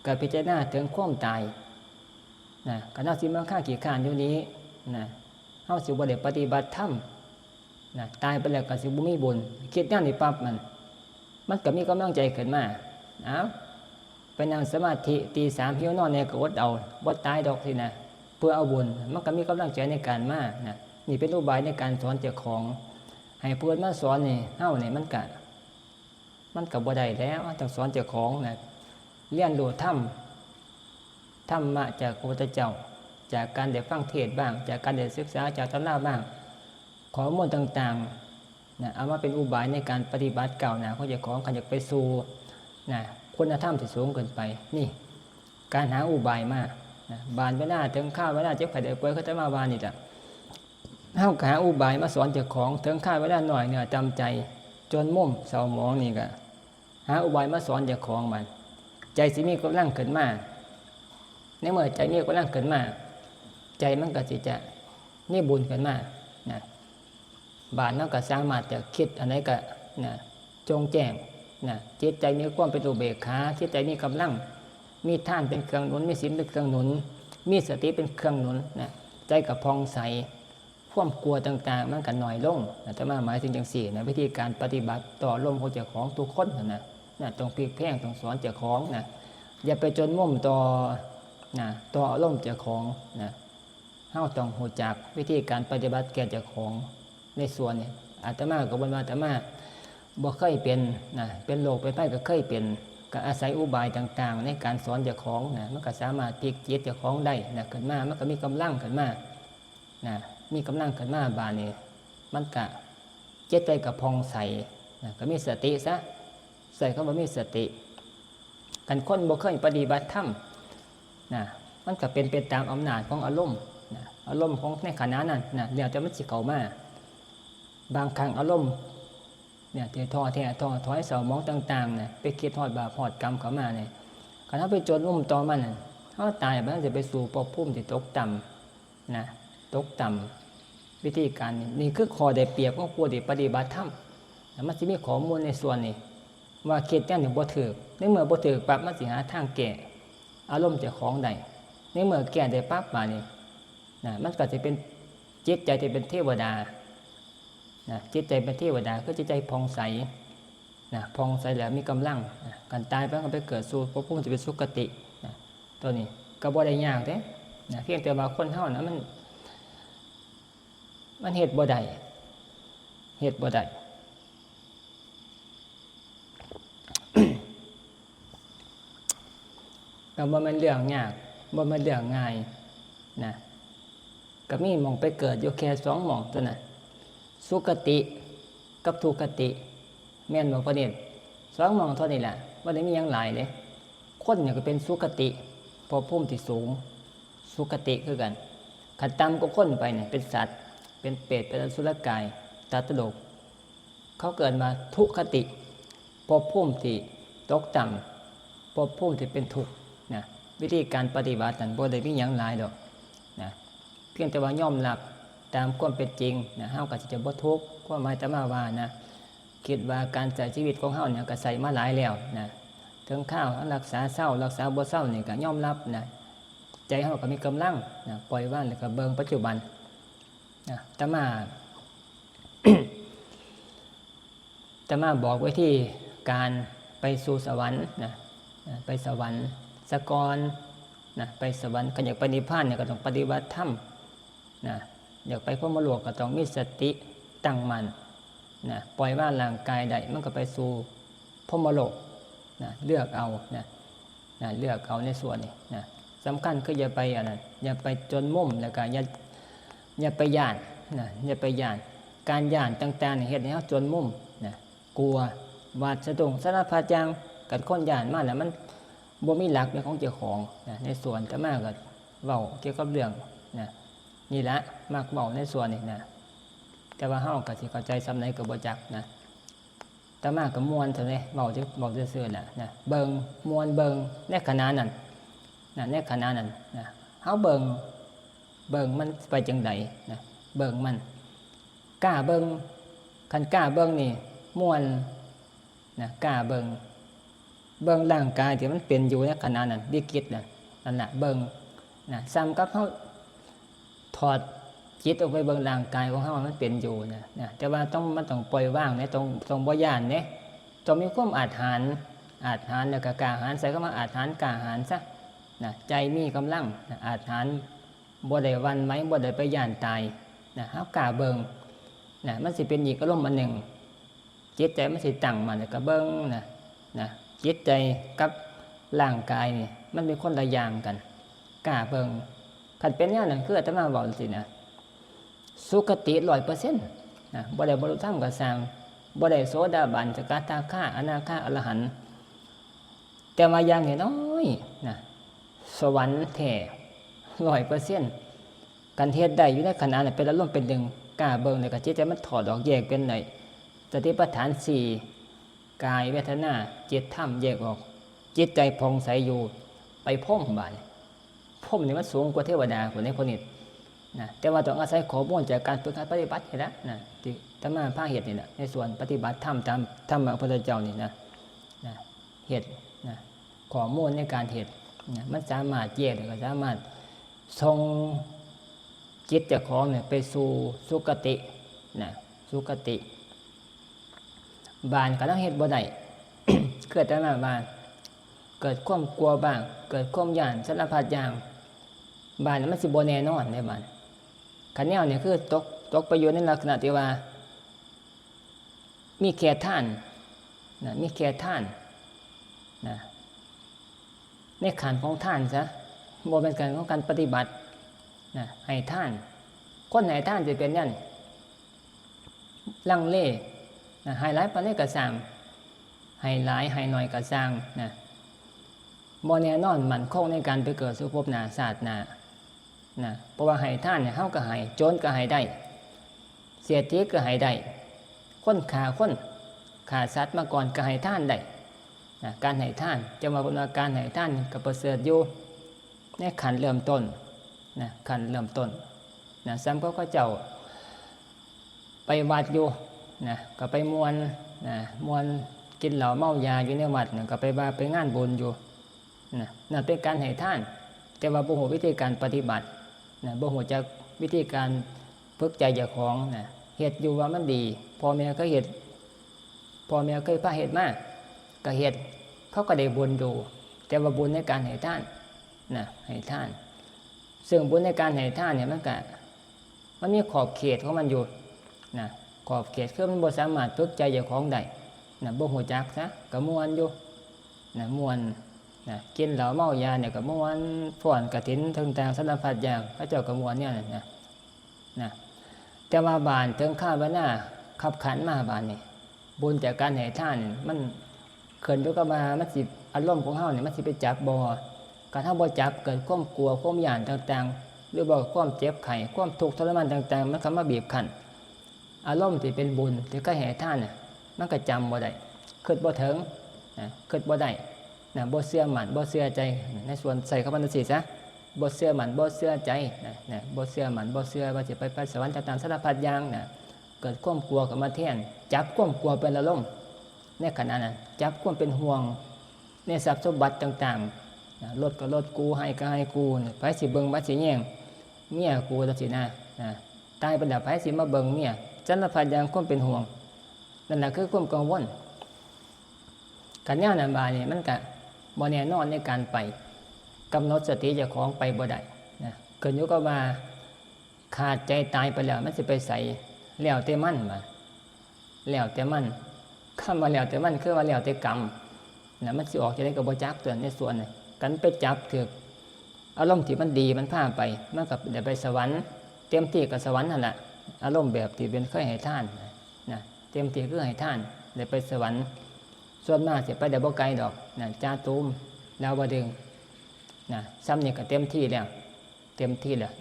ก็พิจารณาถึงความตายนะ คันเฮาสิมาคาขี้คร้านอยู่นี้นะ เฮาสิบ่ได้ปฏิบัติธรรมนะ ตายไปแล้วก็สิบ่มีบุญ คิดแนวนี้ปั๊บมัน มันก็มีกำลังใจขึ้นมา เอ้า ไปนั่งสมาธิตีสาม หิวนอนแหน่ก็อดเอา บ่ตายดอกสินะ เพื่อเอาบุญ มันก็มีกำลังใจในการมานะ นี่เป็นอุบายในการสอนเจ้าของ ให้เพิ่นมาสอนนี่ เฮานี่มันก็ มันก็บ่ได้แล้ว ต้องสอนเจ้าของนะ เรียนรู้ธรรม ธรรมะจากพระพุทธเจ้า จากการได้ฟังเทศน์บ้าง จากการได้ศึกษาจากตำราบ้าง ข้อมูลต่างๆนะ เอามาเป็นอุบายในการปฏิบัติก้าวหน้าของเจ้าของ คันอยากไปสู่นะ คุณธรรมที่สูงขึ้นไป นี่ การหาอุบายมานะ บาดเวลาถึงคราวเวลาเจ็บไข้ได้ป่วย คืออาตมาว่านี่ล่ะ เฮาก็หาอุบายมาสอนเจ้าของ ถึงคราวเวลาน้อยเนื้อต่ำใจ จนมุมเศร้าหมองนี่ก็ หาอุบายมาสอนเจ้าของมัน ใจสิมีกำลังขึ้นมา ในเมื่อใจมีกำลังขึ้นมา ใจมันก็สิจะมีบุญขึ้นมานะ บาดเฮาก็สามารถจะคิดอันใดก็นะ จงแจ้งนะ จิตใจมีความเป็นอุเบกขา จิตใจมีกำลัง มีทานเป็นเครื่องหนุน มีศีลเป็นเครื่องหนุน มีสติเป็นเครื่องหนุนนะ ใจก็ผ่องใส ความกลัวต่างๆ มันก็น้อยลง อาตมาหมายถึงจั่งซี้นะ วิธีการปฏิบัติต่ออารมณ์ของเจ้าของทุกคนนั่นนะ นะ ต้องพลิกแพลง ต้องสอนเจ้าของนะ อย่าไปจนมุมต่อนะ ต่ออารมณ์เจ้าของนะ เฮาต้องรู้จักวิธีการปฏิบัติแก่เจ้าของในส่วนนี้ อาตมาก็บ่ว่าอาตมาบ่เคยเป็นนะ เป็นโรคเป็นภัยก็เคยเป็น ก็อาศัยอุบายต่างๆ ในการสอนเจ้าของนะ มันก็สามารถพลิกจิตเจ้าของได้นะ ขึ้นมา มันก็มีกำลังขึ้นมานะ มีกำลังขึ้นมา บาดนี้ มันก็จิตใจก็ผ่องใสนะ ก็มีสติซะ ใช้คำว่ามีสติ คันคนบ่เคยปฏิบัติธรรมนะ มันก็เป็นไปตามอำนาจของอารมณ์นะ อารมณ์ของในขณะนั้นนะ แล้วแต่มันสิเข้ามา บางครั้งอารมณ์เนี่ย ที่ท้อแท้ท้อถอยเศร้าหมองต่างๆ เนี่ย ไปคิดฮอดบาปฮอดกรรมเข้ามาเนี่ย คันเฮาไปจนมุมต่อมันน่ะ เฮาตายไป มันสิไปสู่ภพภูมิที่ตกต่ำนะ ตกต่ำ วิธีการนี่ นี่คือข้อได้เปรียบของผู้ที่ปฏิบัติธรรมนะ มันสิมีข้อมูลในส่วนนี้ ว่าคิดแนวนี้บ่ถูก ในเมื่อบ่ถูกปั๊บ มันสิหาทางแก้อารมณ์เจ้าของได้ ในเมื่อแก้ได้ปั๊บ บาดนี้นะ มันก็สิเป็นจิตใจที่เป็นเทวดานะ จิตใจเป็นเทวดา คือจิตใจผ่องใสนะ ผ่องใสแล้วมีกำลังนะ คันตายไปก็ไปเกิดสู่ภพภูมิที่เป็นสุคตินะ ตัวนี้ก็บ่ได้ยากเด้นะ เพียงแต่ว่าคนเฮานะ มัน มันเฮ็ดบ่ได้ เฮ็ดบ่ได้ ก็บ่แม่นเรื่องยาก บ่แม่นเรื่องง่ายนะ ก็มีหม่องไปเกิดอยู่แค่สองหม่องเท่านั้น สุคติกับทุคติ แม่นบ่พ่อเนตร สองหม่องเท่านี้แหละ บ่ได้มีหยังหลายเด้ คนเนี่ยก็เป็นสุคติ ภพภูมิที่สูง สุคติคือกัน คันต่ำกว่าคนไปเนี่ย เป็นสัตว์ เป็นเปรต เป็นอสุรกาย สัตว์นรก เขาเอิ้นว่าทุคติ ภพภูมิที่ตกต่ำ ภพภูมิที่เป็นทุกข์นะ วิธีการปฏิบัตินั้นบ่ได้มีหยังหลายดอกนะ เพียงแต่ว่ายอมรับตามความเป็นจริงนะ เฮาก็สิจะบ่ทุกข์ ความหมายอาตมาว่านะ คิดว่าการใช้ชีวิตของเฮาเนี่ยก็ใช้มาหลายแล้วนะ ถึงคราวรักษาเซา รักษาบ่เซานี่ก็ยอมรับนะ ใจเฮาก็มีกำลังนะ ปล่อยวางแล้วก็เบิ่งปัจจุบันนะ อาตมา อาตมาบอกวิธีการไปสู่สวรรค์นะ นะ ไปสวรรค์ซะก่อนนะ ไปสวรรค์ คันอยากไปนิพพานเนี่ยก็ต้องปฏิบัติธรรมนะ อยากไปพรหมโลกก็ต้องมีสติตั้งมั่นนะ ปล่อยวางร่างกายได้ มันก็ไปสู่พรหมโลกนะ เลือกเอานะ นะ เลือกเอาในส่วนนี้นะ สำคัญคืออย่าไปอันนั้น อย่าไปจนมุม แล้วก็อย่า อย่าไปย้านนะ อย่าไปย้าน การย้านต่างๆนี่เฮ็ดให้เราจนมุมนะ กลัว หวาดสะดุ้ง สารพัดอย่าง คันคนย้านมาแล้วมันบ่มีหลักเป็นของเจ้าของนะ ในส่วนอาตมาก็เว้าเกี่ยวกับเรื่องนะ นี่ละ มักเว้าในส่วนนี้นะ แต่ว่าเราก็สิเข้าใจส่ำใดก็บ่จักนะ อาตมาก็ม่วนเท่านี้ เว้าจะ เว้าซื่อๆน่ะนะ เบิ่ง ม่วนเบิ่ง ในขณะนั้นนะ ในขณะนั้นนะ เฮาเบิ่ง เบิ่งมันไปจั่งใดนะ เบิ่งมัน กล้าเบิ่ง คันกล้าเบิ่งนี่ม่วนนะ กล้าเบิ่ง เบิ่งร่างกายที่มันเป็นอยู่ในขณะนั้น วิกฤตน่ะ นั่นน่ะ เบิ่งนะ ส่ำกับเฮาถอดจิตออกไปเบิ่งร่างกายของเฮามันเป็นอยู่นะ นะ แต่ว่าต้อง มันต้องปล่อยวางเด้ ต้อง ต้องบ่ย้านเด้ ต้องมีความอาถรรพ์ อาถรรพ์แล้วก็กล้าหาญ ใส่คำว่าอาถรรพ์ กล้าหาญซะนะ ใจมีกำลังนะ อาถรรพ์ บ่ได้หวั่นไหว บ่ได้ไปย้านตายนะ เฮากล้าเบิ่งนะ มันสิเป็นอีกอารมณ์อันหนึ่ง จิตใจมันสิตั้งมั่น แล้วก็เบิ่งนะ นะ จิตใจกับร่างกายนี่ มันเป็นคนละอย่างกัน กล้าเบิ่ง คันเป็นแนวนั้น คืออาตมาเว้าจั่งซี้นะ สุคติร้อยเปอร์เซ็นต์นะ บ่ได้บรรลุธรรมก็ซ่าง บ่ได้โสดาบัน สกทาคา อนาคา อรหันต์ แต่ว่าอย่างน้อยๆนะ สวรรค์แท้ร้อยเปอร์เซ็นต์ คันเฮ็ดได้อยู่ในขณะนั้น เป็นอารมณ์เป็นหนึ่ง กล้าเบิ่ง แล้วก็จิตใจมันถอดออก แยกเป็นได้ สติปัฏฐานสี่ กาย เวทนา จิต ธรรม แยกออก จิตใจผ่องใสอยู่ ไปพรหมบาดนี้ พรหมนี่มันสูงกว่าเทวดาพุ้นเด้ พวกนี้นะ แต่ว่าต้องอาศัยข้อมูลจากการฝึกหัดปฏิบัตินี่แหละนะ ที่อาตมาพาเฮ็ดนี่แหละ ในส่วนปฏิบัติธรรมตามธรรมะพระพุทธเจ้านี่นะ นะ เฮ็ดนะ ข้อมูลในการเฮ็ดนะ มันสามารถแยก แล้วก็สามารถส่งจิตเจ้าของเนี่ยไปสู่สุคตินะ สุคติ บาดนี้คันเฮาเฮ็ดบ่ได้ คืออาตมาว่า เกิดความกลัวบ้าง เกิดความย้านสารพัดอย่าง บาดนี้มันสิบ่แน่นอนเด้บาดนี้ คันแนวนี้คือตก ตกไปอยู่ในลักษณะที่ว่า มีแค่ทานนะ มีแค่ทานนะ ในขั้นของทานซะ บ่เป็นขั้นของการปฏิบัตินะ ให้ทาน คนให้ทานสิเป็นแนวนี้ ลังเลนะ ให้หลายปานใดก็ซ่าง ให้หลายให้น้อยก็ซ่างนะ บ่แน่นอนมั่นคงในการไปเกิดสู่ภพหน้าชาติหน้านะ เพราะว่าให้ทานเนี่ย เฮาก็ให้ โจรก็ให้ได้ เศรษฐีก็ให้ได้ คนฆ่าคน ฆ่าสัตว์มาก่อนก็ให้ทานได้นะ การให้ทาน จั่งว่าเพิ่นว่าการให้ทานก็ประเสริฐอยู่ ในขั้นเริ่มต้นนะ ขั้นเริ่มต้นนะ ส่ำกับเขาเจ้าไปวัดอยู่นะ ก็ไปม่วนนะ ม่วนกินเหล้าเมายาอยู่ในวัดนะ ก็ไปว่าไปงานบุญอยู่นะ นั่นเป็นการให้ทาน แต่ว่าบ่ฮู้วิธีการปฏิบัตินะ บ่ฮู้จักวิธีการฝึกใจเจ้าของนะ เฮ็ดอยู่ว่ามันดี พ่อแม่เคยเฮ็ด พ่อแม่เคยพาเฮ็ดมา ก็เฮ็ด เขาก็ได้บุญอยู่ แต่ว่าบุญในการให้ทานนะ ให้ทาน ซึ่งบุญในการให้ทานเนี่ย มันก็ มันมีขอบเขตของมันอยู่นะ ขอบเขตคือมันบ่สามารถฝึกใจเจ้าของได้นะ บ่ฮู้จักซะ ก็ม่วนอยู่นะ ม่วนนะ กินเหล้าเมายาเนี่ยก็ม่วน ฟ้อนกฐินต่างๆ สารพัดอย่าง เขาเจ้าก็ม่วนแนวนั้นนะ นะ แต่ว่าบาดถึงคราวเวลาคับขันมาบาดนี้ บุญจากการให้ทานมันขึ้นอยู่กับว่ามันสิ อารมณ์ของเฮาเนี่ยมันสิไปจับบ่ คันเฮาบ่จับ เกิดความกลัว ความย้านต่างๆ หรือว่าความเจ็บไข้ ความทุกข์ทรมานต่างๆ มันเข้ามาบีบคั้น อารมณ์ที่เป็นบุญที่เคยให้ทานน่ะ มันก็จำบ่ได้ คิดบ่ถึงนะ คิดบ่ได้นะ บ่เชื่อมั่น บ่เชื่อใจ ในส่วนใส่คำว่าจั่งซี้ซะ บ่เชื่อมั่น บ่เชื่อใจนะ นะ บ่เชื่อมั่น บ่เชื่อว่าสิไป ไปสวรรค์ต่างๆ สารพัดอย่างนะ เกิดความกลัวขึ้นมาแทน จับความกลัวเป็นอารมณ์ ในขณะนั้น จับความเป็นห่วงในทรัพย์สมบัติต่างๆนะ รถก็รถกู ไฮ่ก็ไฮ่กู ไผสิเบิ่ง ไผสิแยงเมียกู จั่งซี้นะ นะ ตายไปแล้ว ไผสิมาเบิ่งเมีย สารพัดอย่างความเป็นห่วง นั่นแหละคือความกังวล คันแนวนั้นบาดนี้มันก็บ่แน่นอนในการไป กำหนดสติเจ้าของไปบ่ได้นะ ขึ้นอยู่กับว่าขาดใจตายไปแล้วมันสิไปไส แล้วแต่มันบาด แล้วแต่มัน คำว่าแล้วแต่มันคือว่าแล้วแต่กรรมนะ มันสิออกจั่งใดก็บ่จัก ตั๊วในส่วนนี้ คันไปจับถืก อารมณ์ที่มันดีมันพาไป มันก็ได้ไปสวรรค์ เต็มที่ก็สวรรค์นั่นแหละ อารมณ์แบบที่เป็นเคยให้ทานนะ เต็มที่คือให้ทาน ได้ไปสวรรค์ ส่วนมากสิไปได้บ่ไกลดอกนะ จาตุม ดาวดึงส์นะ ซ้ำนี่ก็เต็มที่แล้ว เต็มที่แล้ว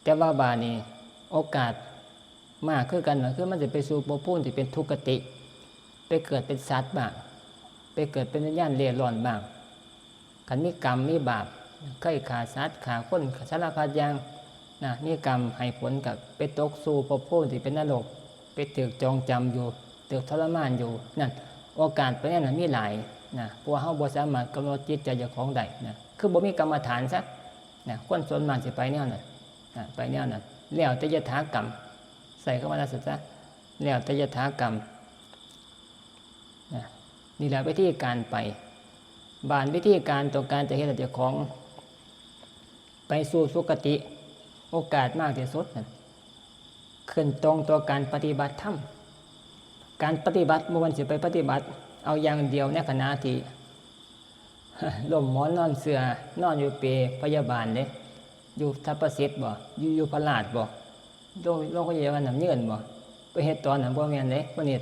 แต่ว่าบาดนี้โอกาสมากคือกันนะ คือมันจะไปสู่ภพภูมิที่เป็นทุกขติ ไปเกิดเป็นสัตว์บ้าง ไปเกิดเป็นวิญญาณเร่ร่อนบ้าง คันมีกรรมมีบาป เคยฆ่าสัตว์ฆ่าคนสารพัดอย่างนะ มีกรรมให้ผลกับไปตกสู่ภพภูมิที่เป็นนรก ไปถูกจองจำอยู่ ถูกทรมานอยู่ นั่น โอกาสไปนั่นนะมีหลายนะ เพราะว่าเฮาบ่สามารถกำหนดจิตใจเจ้าของได้นะ คือบ่มีกรรมฐานซะนะ คนส่วนมากสิไปแนวนั้นนะ ไปแนวนั้น แล้วแต่ยถากรรม ใส่คำว่านั้นซะ แล้วแต่ยถากรรมนะ นี่แหละวิธีการไป บาดวิธีการต่อการจะเฮ็ดให้เจ้าของ ไปสู่สุคติ โอกาสมากที่สุดนั่น ขึ้นตรงต่อการปฏิบัติธรรม การปฏิบัติ บ่ว่าสิไปปฏิบัติ เอาอย่างเดียวในขณะที่ ล้มหมอนนอนเสื่อ นอนอยู่เปลพยาบาลเด้ อยู่ทัพประสิทธิ์บ่ อยู่ยุพราชบ่ โรง โรงพยาบาลน้ำเยินบ่ ไปเฮ็ดตอนนั้นบ่แม่นเด้ บ่นี่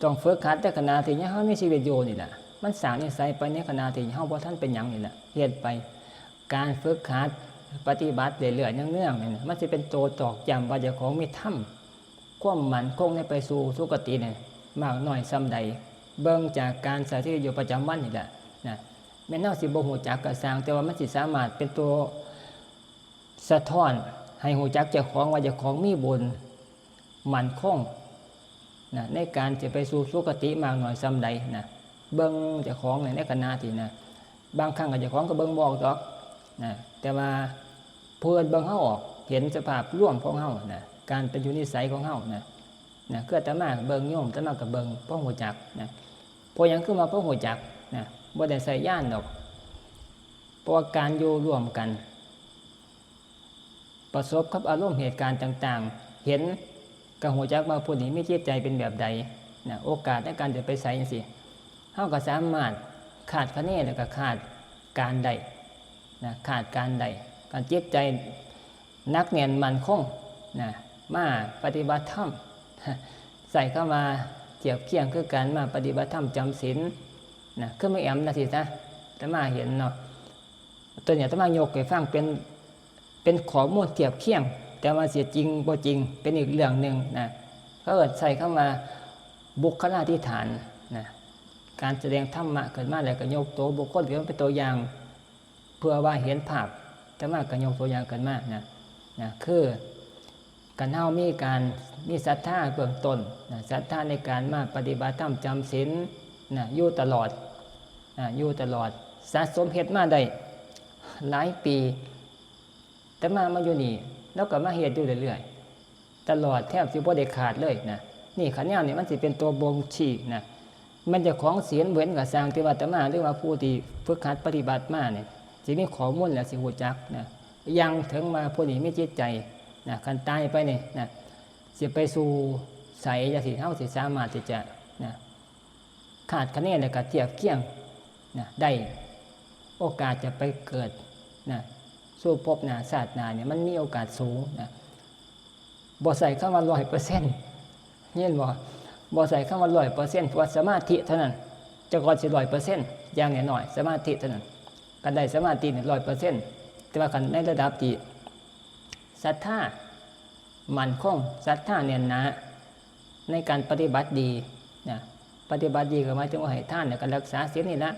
ต้องฝึกหัดแต่ขณะที่ยังเฮามีชีวิตอยู่นี่แหละ มันสร้างนิสัยไปในขณะที่เฮาบ่ทันเป็นหยังนี่แหละ เฮ็ดไป การฝึกหัดปฏิบัติเรื่อยๆ เนืองๆ นี่นะ มันสิเป็นตัวตอกย้ำว่าเจ้าของมีธรรม ความมั่นคงในไปสู่สุคติเนี่ย มากน้อยส่ำใด เบิ่งจากการใช้ชีวิตอยู่ประจำวันนี่แหละนะ แม้นเฮาสิบ่ฮู้จักก็ซ่าง แต่ว่ามันสิสามารถเป็นตัวสะท้อนให้ฮู้จักเจ้าของว่าเจ้าของมีบุญมั่นคงนะ ในการจะไปสู่สุคติมากน้อยส่ำใดนะ เบิ่งเจ้าของใน ในขณะที่นะ บางครั้งก็เจ้าของก็เบิ่งบ่ออกดอกนะ แต่ว่าผู้อื่นเบิ่งเฮาออก เห็นสภาพรวมของเฮานะ การเป็นอยู่นิสัยของเฮานะ นะ คืออาตมาก็เบิ่ง โยมอาตมาก็เบิ่ง พอฮู้จักนะ เพราะหยังคือว่าพอฮู้จักนะ บ่ได้ใช้ญาณดอก เพราะว่าการอยู่ร่วมกัน ประสบกับอารมณ์เหตุการณ์ต่างๆ เห็น ก็ฮู้จักว่าผู้นี้มีจิตใจเป็นแบบใดนะ โอกาสในการจะไปใสจังซี้ เฮาก็สามารถคาดคะเนแล้วก็คาดการณ์ได้นะ คาดการณ์ได้ คันจิตใจหนักแน่นมั่นคงนะ มาปฏิบัติธรรม ใช้คำว่าเทียบเคียงคือการมาปฏิบัติธรรมจำศีลนะ คือแม่แอมจังซี้ซะ อาตมาเห็นเนาะ ตัวเนี้ยอาตมายกให้ฟังเป็น เป็นข้อมูลเทียบเคียง แต่ว่าสิจริงบ่จริงเป็นอีกเรื่องหนึ่งนะ เขาก็ใช้คำว่าบุคลาธิฐานนะ การแสดงธรรมะขึ้นมาแล้วก็ยกตัวบุคคลขึ้นมาเป็นตัวอย่าง เพื่อว่าเห็นภาพ อาตมาก็ยกตัวอย่างขึ้นมานะ นะ คือ คันเฮามีการ มีศรัทธาเบื้องต้นนะ ศรัทธาในการมาปฏิบัติธรรมจำศีลนะ อยู่ตลอดนะ อยู่ตลอด สะสมเฮ็ดมาได้หลายปี อาตมามาอยู่นี่ ลาวก็มาเฮ็ดอยู่เรื่อยๆ ตลอด แทบสิบ่ได้ขาดเลยนะ นี่ คันแนวนี้มันสิเป็นตัวบ่งชี้นะ แม่นเจ้าของศีลบ่เห็นก็ซ่าง แต่ว่าอาตมา หรือว่าผู้ที่ฝึกหัดปฏิบัติมาเนี่ย สิมีข้อมูลและสิฮู้จักนะ อย่างถึงว่าผู้นี้มีจิตใจนะ คันตายไปนี่นะ สิไปสู่ไสจังซี้ เฮาสิสามารถที่จะนะ คาดคะเนแล้วก็เทียบเคียงนะ ได้ โอกาสจะไปเกิดนะ สู่ภพหน้าชาติหน้าเนี่ย มันมีโอกาสสูงนะ บ่ใช้คำว่าร้อยเปอร์เซ็นต์ เห็นบ่ บ่ใช้คำว่าร้อยเปอร์เซ็นต์ เพราะว่าสมาธิเท่านั้น จะก่อนสิร้อยเปอร์เซ็นต์ อย่างน้อยๆ สมาธิเท่านั้น คันได้สมาธิเนี่ยร้อยเปอร์เซ็นต์ แต่ว่าคันในระดับที่ศรัทธามั่นคง ศรัทธาแน่นหนา ในการปฏิบัติดีนะ ปฏิบัติดีก็หมายถึงว่าให้ทาน แล้วก็รักษาศีลนี่ละ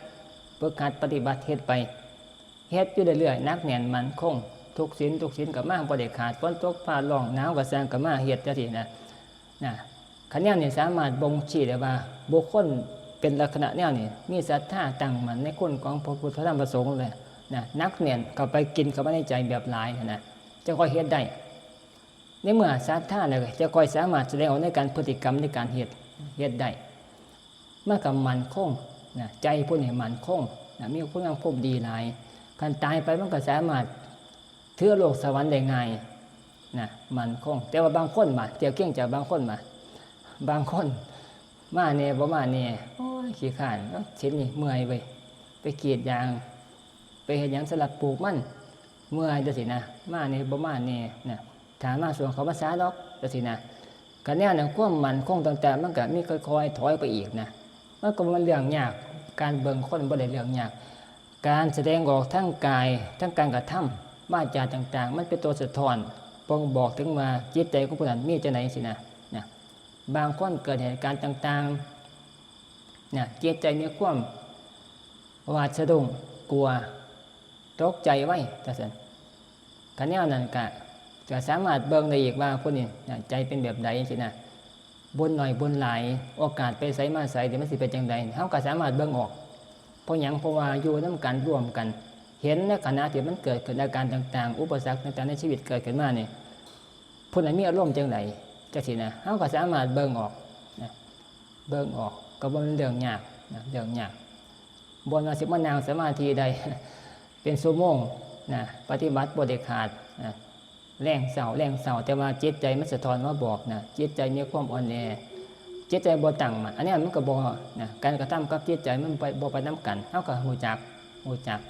ฝึกหัดปฏิบัติเฮ็ดไป เฮ็ดอยู่เรื่อยๆ หนักแน่นมั่นคง ทุกศีล ทุกศีลก็มาบ่ได้ขาด ฝนตกฟ้าร้อง หนาวก็ซ่างก็มาเฮ็ดจังซี้นะ นะ คันแนวนี้สามารถบ่งชี้ได้ว่าบุคคลเป็นลักษณะแนวนี้ มีศรัทธาตั้งมั่นในคุณของพระพุทธธรรมพระสงฆ์เลยนะ หนักแน่นเข้าไปกินเข้าไปในใจแบบหลายนะ จะค่อยเฮ็ดได้ ในเมื่อศรัทธาแล้วจะค่อยสามารถแสดงออกในการพฤติกรรมในการเฮ็ด เฮ็ดได้ มันก็มั่นคงนะ ใจผู้นี้มั่นคงนะ มีคุณภาพดีหลาย คันตายไปมันก็สามารถถือโลกสวรรค์ได้ง่ายนะ มั่นคง แต่ว่าบางคนบาด เทียบเคียงจากบางคนบาด บางคนมาแน่บ่มาแน่ โอ้ย ขี้คร้าน เอ้า เฮ็ดนี่เมื่อยเว้ย ไปกรีดยาง ไปเฮ็ดหยังสลับปลูกมัน เมื่อยจังซี้นะ มาแหน่บ่มาแหน่นะ ถ้ามาช่วงเข้าพรรษาดอกจังซี้นะ ก็แนวนั้นความมั่นคงต่างๆ มันก็มีค่อยๆ ถอยไปอีกนะ มันก็บ่แม่นเรื่องยาก การเบิ่งคนบ่ได้เรื่องยาก การแสดงออกทางกาย ทางการกระทำ วาจาต่างๆ มันเป็นตัวสะท้อน บ่งบอกถึงว่าจิตใจของผู้นั้นมีจั่งใดจังซี้นะ นะ บางคนเกิดเหตุการณ์ต่างๆ นะ จิตใจมีความหวาดสะดุ้ง กลัว ตกใจไวจั่งซี้ คันแนวนั้นก็ ก็สามารถเบิ่งได้อีกว่าผู้นี้น่ะใจเป็นแบบใดจั่งซี้นะ บุญน้อยบุญหลาย โอกาสไปไสมาไสนี่มันสิเป็นจั่งใด เฮาก็สามารถเบิ่งออก เพราะหยัง เพราะว่าอยู่นำกันร่วมกัน เห็นในขณะที่มันเกิดขึ้นอาการต่างๆ อุปสรรคต่างๆ ในชีวิตเกิดขึ้นมานี่ ผู้นั้นมีอารมณ์จั่งใดจั่งซี้นะ เฮาก็สามารถเบิ่งออกนะ เบิ่งออก ก็บ่แม่นเรื่องยากนะ เรื่องยาก บ่ว่าสิมานั่งสมาธิได้ เป็นชั่วโมงนะ ปฏิบัติบ่ได้ขาดนะ แลงเช้า แลงเช้า แต่ว่าจิตใจมันสะท้อนมาบอกนะ จิตใจมีความอ่อนแอ จิตใจบ่ตั้งมั่น อันนี้มันก็บ่นะ การกระทำกับจิตใจมันไป บ่ไปนำกัน เฮาก็รู้จัก รู้จัก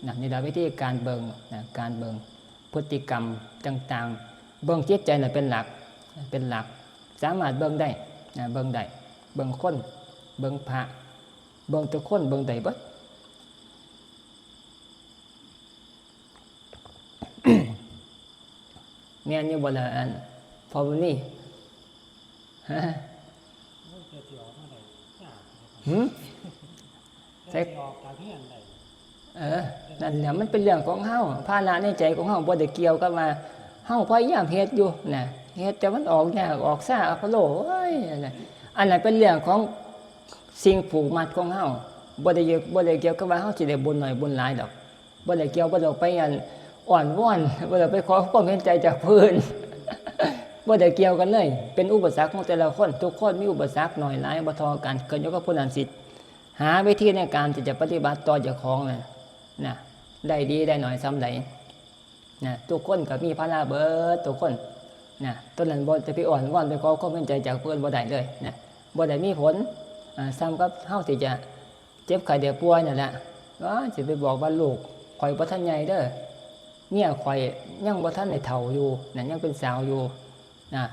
นะ นี่ล่ะวิธีการเบิ่งนะ การเบิ่งพฤติกรรมต่างๆ เบิ่งจิตใจน่ะเป็นหลัก เป็นหลัก สามารถเบิ่งได้นะ เบิ่งได้ เบิ่งคน เบิ่งพระ เบิ่งทุกคน เบิ่งได้เบิด แม่นอยู่บ่ล่ะ อัน พ่อบุญมี ฮะ โอ้ย จะสิออกมาได้ยากเลยครับ หึ จะสิออกจากเฮือนได้ เออ นั่นแหละ มันเป็นเรื่องของเฮา ภาระในใจของเฮา บ่ได้เกี่ยวกับว่า เฮาพยายามเฮ็ดอยู่นะ เฮ็ดแต่มันออกยาก ออกช้า อัปโล โอ้ย อันนั้น อันนั้นเป็นเรื่องของสิ่งผูกมัดของเฮา บ่ได้เกี่ยว บ่ได้เกี่ยวกับว่าเฮาสิได้บุญน้อยบุญหลายดอก บ่ได้เกี่ยว บ่ได้ไปอันอ้อนวอน บ่ได้ไปขอความเห็นใจจากผู้อื่น บ่ได้เกี่ยวกันเลย เป็นอุปสรรคของแต่ละคน ทุกคนมีอุปสรรคน้อยหลายบ่เท่ากัน ขึ้นอยู่กับผู้นั้นสิหาวิธีในการที่จะปฏิบัติต่อเจ้าของน่ะ นะ ได้ดีได้น้อยส่ำใด นะ ทุกคนก็มีภาระเบิดทุกคน นะ ตอนนั้นบ่จะไปอ้อนวอนไปขอความเห็นใจจากผู้อื่นบ่ได้เลยนะ บ่ได้มีผล อ่า ส่ำกับเฮาที่จะเจ็บไข้ได้ป่วยนั่นแหละ อ้า สิไปบอกว่าลูกข้อยบ่ทันใหญ่เด้อ เมียข้อยยังบ่ทันได้เฒ่าอยู่นะ ยังเป็นสาวอยู่นะ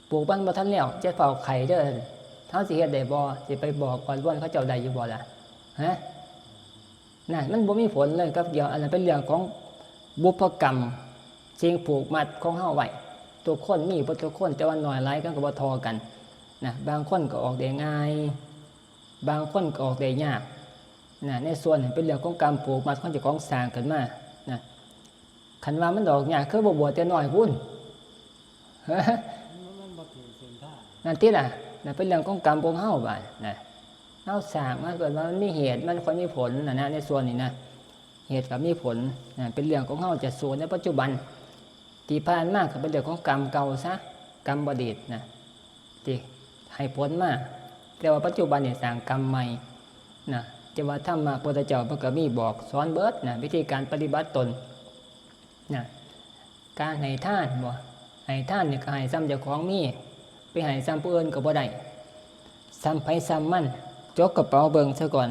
ปลูกมันบ่ทันแล้ว จะเฝ้าไข้เด้อ เฮาสิเฮ็ดได้บ่ สิไปบอกอ้อนวอนเขาเจ้าได้อยู่บ่ล่ะ ฮะ นั่น มันบ่มีผลเลยกับเดียว อันนั้นเป็นเรื่องของบุพกรรม สิ่งผูกมัดของเฮาไว้ ทุกคนมีเบิดทุกคน แต่ว่าน้อยหลายกันก็บ่เท่ากันนะ บางคนก็ออกได้ง่าย บางคนก็ออกได้ยากนะ ในส่วนนั้นเป็นเรื่องของกรรมผูกมัดของเจ้าของสร้างขึ้นมานะ คันว่ามันออกยาก คือบ่บวชแต่น้อยพุ้น มัน มันบ่ถือเส้นทาง นั่นติล่ะ นั่นเป็นเรื่องของกรรมของเฮาบาดนะ เฮาสร้างมาเกิดว่ามันมีเหตุ มันค่อยมีผลนะนะ ในส่วนนี้นะ เหตุกับมีผลนะ เป็นเรื่องของเฮาจะสู้ในปัจจุบัน ที่ผ่านมาก็เป็นเรื่องของกรรมเก่าซะ กรรมอดีตนะ ที่ให้ผลมา แต่ว่าปัจจุบันนี่สร้างกรรมใหม่นะ แต่ว่าธรรมะพุทธเจ้าเพิ่นก็มีบอกสอนเบิดนะ วิธีการปฏิบัติตนนะ การให้ทานบ่ ให้ทานนี่ก็ให้ส่ำเจ้าของมี ไปให้ส่ำผู้อื่นก็บ่ได้ ส่ำไผส่ำมัน จกกระเป๋าเบิ่งซะก่อน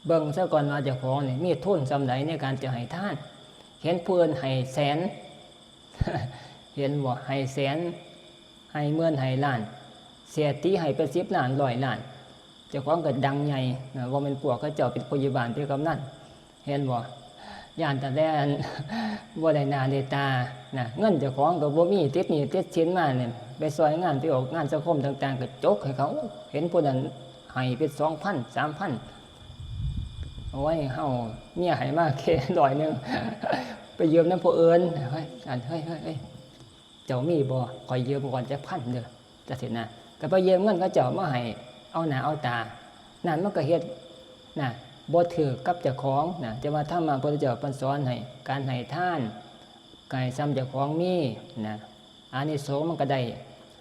เบิ่งซะก่อนว่าเจ้าของนี่มีทุนส่ำใดในการจะให้ทาน เห็นผู้อื่นให้แสน เห็นบ่ ให้แสน ให้หมื่น ให้ล้าน เศรษฐีให้เป็นสิบล้าน ร้อยล้าน เจ้าของก็ดังใหญ่นะ ว่าแม่นพวกเขาเจ้าเป็นผู้ใหญ่บ้านเป็นกำนัน เห็นบ่ ย้านแต่แลน บ่ได้หน้าได้ตานะ เงินเจ้าของก็บ่มี ติดหนี้ติดสินมาเนี่ย ไปซอยงานไปออกงานสังคมต่างๆ ก็จกให้เขา เห็นผู้นั้นให้เป็นสองพัน สามพัน โอ้ย เฮาเมียให้มาแค่ร้อยหนึ่ง ไปยืมนำผู้อื่น เฮ้ย อัน เฮ้ย เฮ้ย เฮ้ย เจ้ามีบ่ ข้อยยืมก่อนจักพันเด้อ จังซี้นะ ก็ไปยืมเงินเขาเจ้ามาให้ เอาหน้าเอาตา นั่นมันก็เฮ็ดนะ บ่ถืกกับเจ้าของนะ แต่ว่าธรรมะพุทธเจ้าเพิ่นสอนให้ การให้ทาน ก็ให้ส่ำเจ้าของมีนะ อานิสงส์มันก็ได้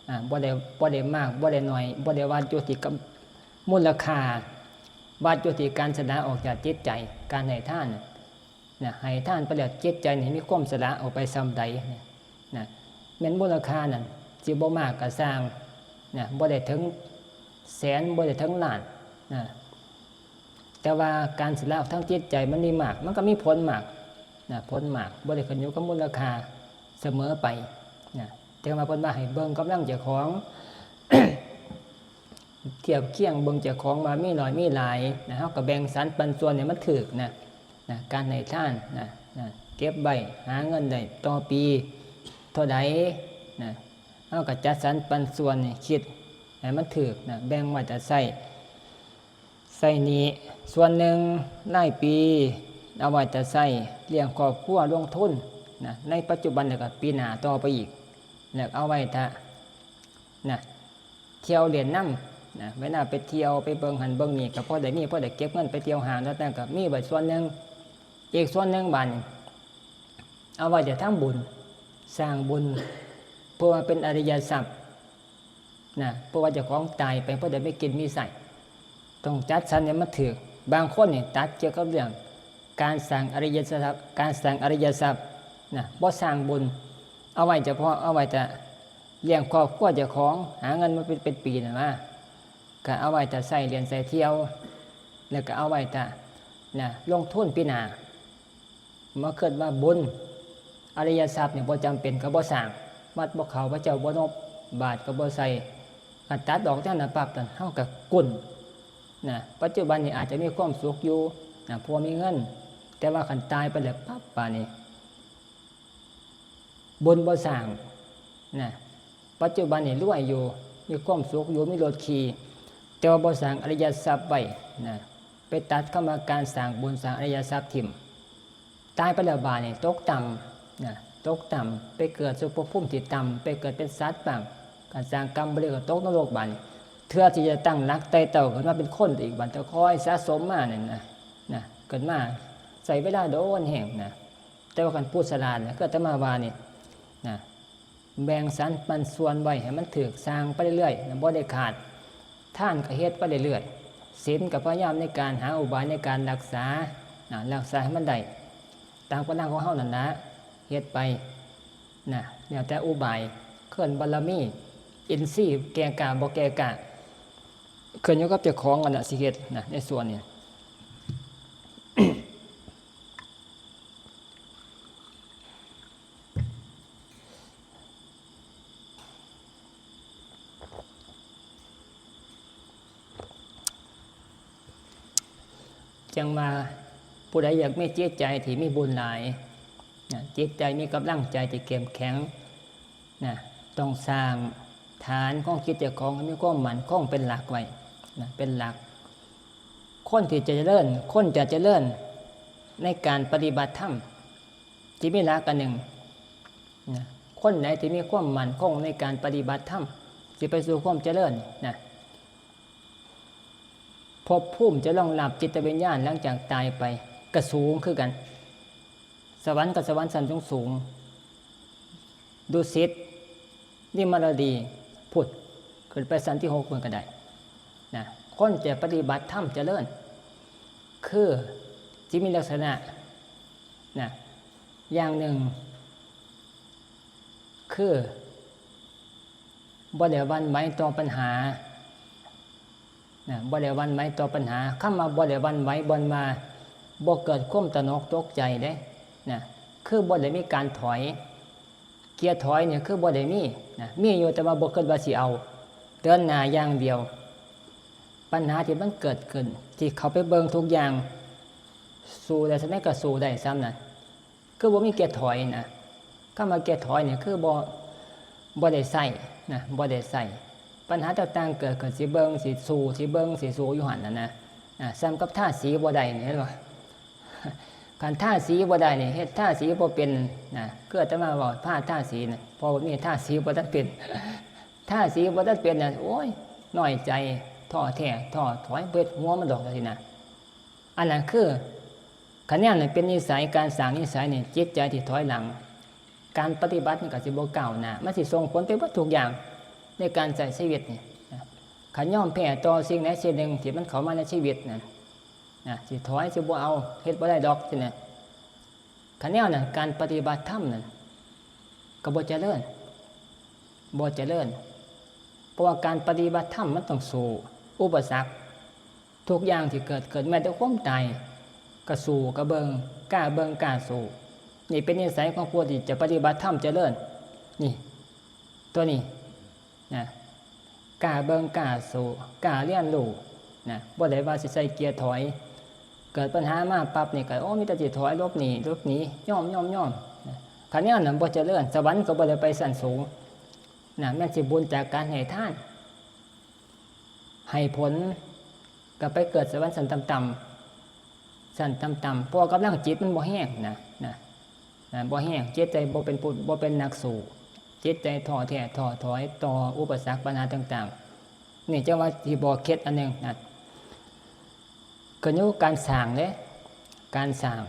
อ่า บ่ได้ บ่ได้มาก บ่ได้น้อย บ่ได้วัดอยู่ที่กำ มูลค่า วัดอยู่ที่การสละออกจากจิตใจ การให้ทานน่ะ นะ ให้ทานไปแล้วจิตใจนี่มีความสละออกไปส่ำใดนะ นะ แม่นมูลค่านั่นสิบ่มากก็ซ่างนะ บ่ได้ถึงแสน บ่ได้ถึงล้านนะ แต่ว่าการสิละออกทางจิตใจมันมีมาก มันก็มีผลมากนะ ผลมากบ่ได้ขึ้นอยู่กับมูลค่าเสมอไปนะ แต่ว่าเพิ่นว่าให้เบิ่งกำลังเจ้าของ เทียบเคียงเบิ่งเจ้าของว่ามีน้อยมีหลายนะ เฮาก็แบ่งสรรปันส่วนให้มันถูกนะ นะ การให้ทานนะ นะ เก็บไว้ หาเงินได้ต่อปีเท่าใดนะ เฮาก็จัดสรรปันส่วนนี่ คิดให้มันถูกนะ แบ่งไว้ถ้าใช้ ใช้หนี้ส่วนหนึ่งรายปี เอาไว้ถ้าใช้เลี้ยงครอบครัว ลงทุนนะ ในปัจจุบัน แล้วก็ปีหน้าต่อไปอีก แล้วเอาไว้ถ้านะ เที่ยวเล่นนำนะ เวลาไปเที่ยวไปเบิ่งหั้นเบิ่งนี่ ก็พอได้มี พอได้เก็บเงินไปเที่ยวห้าง แล้วแต่ก็มีไว้ส่วนหนึ่ง อีกส่วนหนึ่งบาดนี้ เอาไว้จะทำบุญ สร้างบุญ เพื่อว่าเป็นอริยทรัพย์นะ เพราะว่าเจ้าของตายไป พอได้มีกินมีใช้ ต้องจัดสรรให้มันถูก บางคนนี่ตัดเกี่ยวกับเรื่องการสร้างอริยทรัพย์ การสร้างอริยทรัพย์นะ บ่สร้างบุญ เอาไว้เฉพาะ เอาไว้แต่เลี้ยงครอบครัวเจ้าของ หาเงินมาเป็น เป็นปีนั่นนะ ก็เอาไว้แต่ใช้เล่นใช้เที่ยว แล้วก็เอาไว้แต่นะ ลงทุนปีหน้า มาคิดว่าบุญอริยทรัพย์นี่บ่จำเป็น ก็บ่สร้าง วัดบ่เข้า พระเจ้าบ่นบ บาตรก็บ่ใส่ คันตัดออกจากนั้นปั๊บ นั่นเฮาก็กุ้นนะ ปัจจุบันนี่อาจจะมีความสุขอยู่นะ เพราะว่ามีเงิน แต่ว่าคันตายไปแล้วปั๊บ บาดนี้ บุญบ่สร้างนะ ปัจจุบันนี่รวยอยู่ มีความสุขอยู่ มีรถขี่ แต่ว่าบ่สร้างอริยทรัพย์ไว้นะ ไปตัดคำว่าการสร้างบุญ สร้างอริยทรัพย์ถิ่ม ตายไปแล้วบาดนี่ตกต่ำนะ ตกต่ำ ไปเกิดสู่ภพภูมิที่ต่ำ ไปเกิดเป็นสัตว์บ้าง การสร้างกรรมบ่ดีก็ตกนรกบาดนี่ เทื่อที่จะตั้งหลักไต่เต้าขึ้นมาเป็นคนอีก บาดก็คอยสะสมมานั่นนะ นะ เกิดมาใช้เวลาโดนแฮงนะ แต่ว่าคันผู้ฉลาดนะ คืออาตมาว่านี่นะ แบ่งสรรปันส่วนไว้ให้มันถูก สร้างไปเรื่อยๆนะ บ่ได้ขาด ทานก็เฮ็ดไปเรื่อยๆ ศีลก็พยายามในการหาอุบายในการรักษานะ รักษาให้มันได้ ตามกำลังของเฮานั่นนะ เฮ็ดไปนะ แล้วแต่อุบาย เคลื่อนบารมี อินทรีย์แก่กล้าบ่แก่กล้า ขึ้นอยู่กับเจ้าของนั่นน่ะสิเฮ็ดนะ ในส่วนนี้ จั่งว่าผู้ใดอยากมีจิตใจที่มีบุญหลายนะ จิตใจมีกำลังใจที่เข้มแข็งนะ ต้องสร้างฐานของจิตเจ้าของให้มีความมั่นคงเป็นหลักไว้นะ เป็นหลัก คนที่จะเจริญ คนจะเจริญในการปฏิบัติธรรม ที่มีหลักอันหนึ่งนะ คนไหนที่มีความมั่นคงในการปฏิบัติธรรม สิไปสู่ความเจริญนะ ภพภูมิจะรองรับจิตวิญญาณหลังจากตายไป ก็สูงคือกัน สวรรค์กับสวรรค์ชั้นสูงสูง ดุสิต นิมมารดี พุทธ ขึ้นไปชั้นที่หกเพิ่นก็ได้นะ คนจะปฏิบัติธรรมเจริญ คือสิมีลักษณะนะ อย่างหนึ่ง คือบ่ได้หวั่นไหวต่อปัญหานะ บ่ได้หวั่นไหวต่อปัญหา คำว่าบ่ได้หวั่นไหว บ่อนว่าบ่เกิดความตระหนกตกใจเด้นะ คือบ่ได้มีการถอย เกียร์ถอยเนี่ยคือบ่ได้มีนะ มีอยู่แต่ว่าบ่คิดว่าสิเอา เดินหน้าอย่างเดียว ปัญหาที่มันเกิดขึ้น ที่เข้าไปเบิ่งทุกอย่าง สู้ได้ส่ำใดก็สู้ได้ส่ำนั้น คือบ่มีเกียร์ถอยนะ คำว่าเกียร์ถอยเนี่ยคือบ่ บ่ได้ใช้นะ บ่ได้ใช้ ปัญหาต่างๆเกิดขึ้น สิเบิ่ง สิสู้ สิเบิ่ง สิสู้อยู่หั่นน่ะนะ อ่า ส่ำกับทาสีบ่ได้นี่ เห็นบ่ คันทาสีบ่ได้นี่ เฮ็ดทาสีบ่เป็นนะ คืออาตมาเว้า พาทาสีนะ เพราะว่ามีทาสีบ่ทันเป็น ทาสีบ่ทันเป็นน่ะ โอ้ย น้อยใจ ท้อแท้ ท้อถอย เบิดหัวมันดอกจั่งซี้นะ อันนั้นคือ คะแนนนี่เป็นนิสัย การสร้างนิสัยนี่ จิตใจที่ถอยหลัง การปฏิบัตินี่ก็สิบ่ก้าวหน้า มันสิส่งผลไปเบิดทุกอย่างในการใช้ชีวิตนี่นะ คันยอมแพ้ต่อสิ่งใดสิ่งหนึ่งที่มันเข้ามาในชีวิตนั่นนะ สิถอย สิบ่เอา เฮ็ดบ่ได้ดอก ซี้นะ คันแนวนั้น การปฏิบัติธรรมนั่นก็บ่เจริญ บ่เจริญ เพราะว่าการปฏิบัติธรรมมันต้องสู้อุปสรรค ทุกอย่างที่เกิดขึ้นแม้แต่ความตายก็สู้ก็เบิ่งกล้าเบิ่งกล้าสู้ นี่เป็นนิสัยของผู้ที่จะปฏิบัติธรรมเจริญ นี่ ตัวนี้นะกล้าเบิ่งกล้าสู้กล้าเรียนรู้นะบ่ได้ว่าสิใส่เกียร์ถอย เกิดปัญหามาปั๊บนี่ก็โอ้มีแต่สิถอยหลบหนีหลบหนียอมยอมยอมนะคันแนวนั้นบ่เจริญสวรรค์ก็บ่ได้ไปชั้นสูงนะแม่นสิบุญจากการให้ทาน ให้ผลก็ไปเกิดสวรรค์ชั้นต่ำๆชั้นต่ำๆเพราะว่ากำลังจิตมันบ่แห้งนะนะนะบ่แห้งจิตใจบ่เป็นผู้บ่เป็นนักสู้จิตใจท้อแท้ท้อถอยต่ออุปสรรคปัญหาต่างๆ นี่จั่งว่าสิบอกเคล็ดอันหนึ่งนะ ขึ้นอยู่กับการสร้างเด้ การสร้าง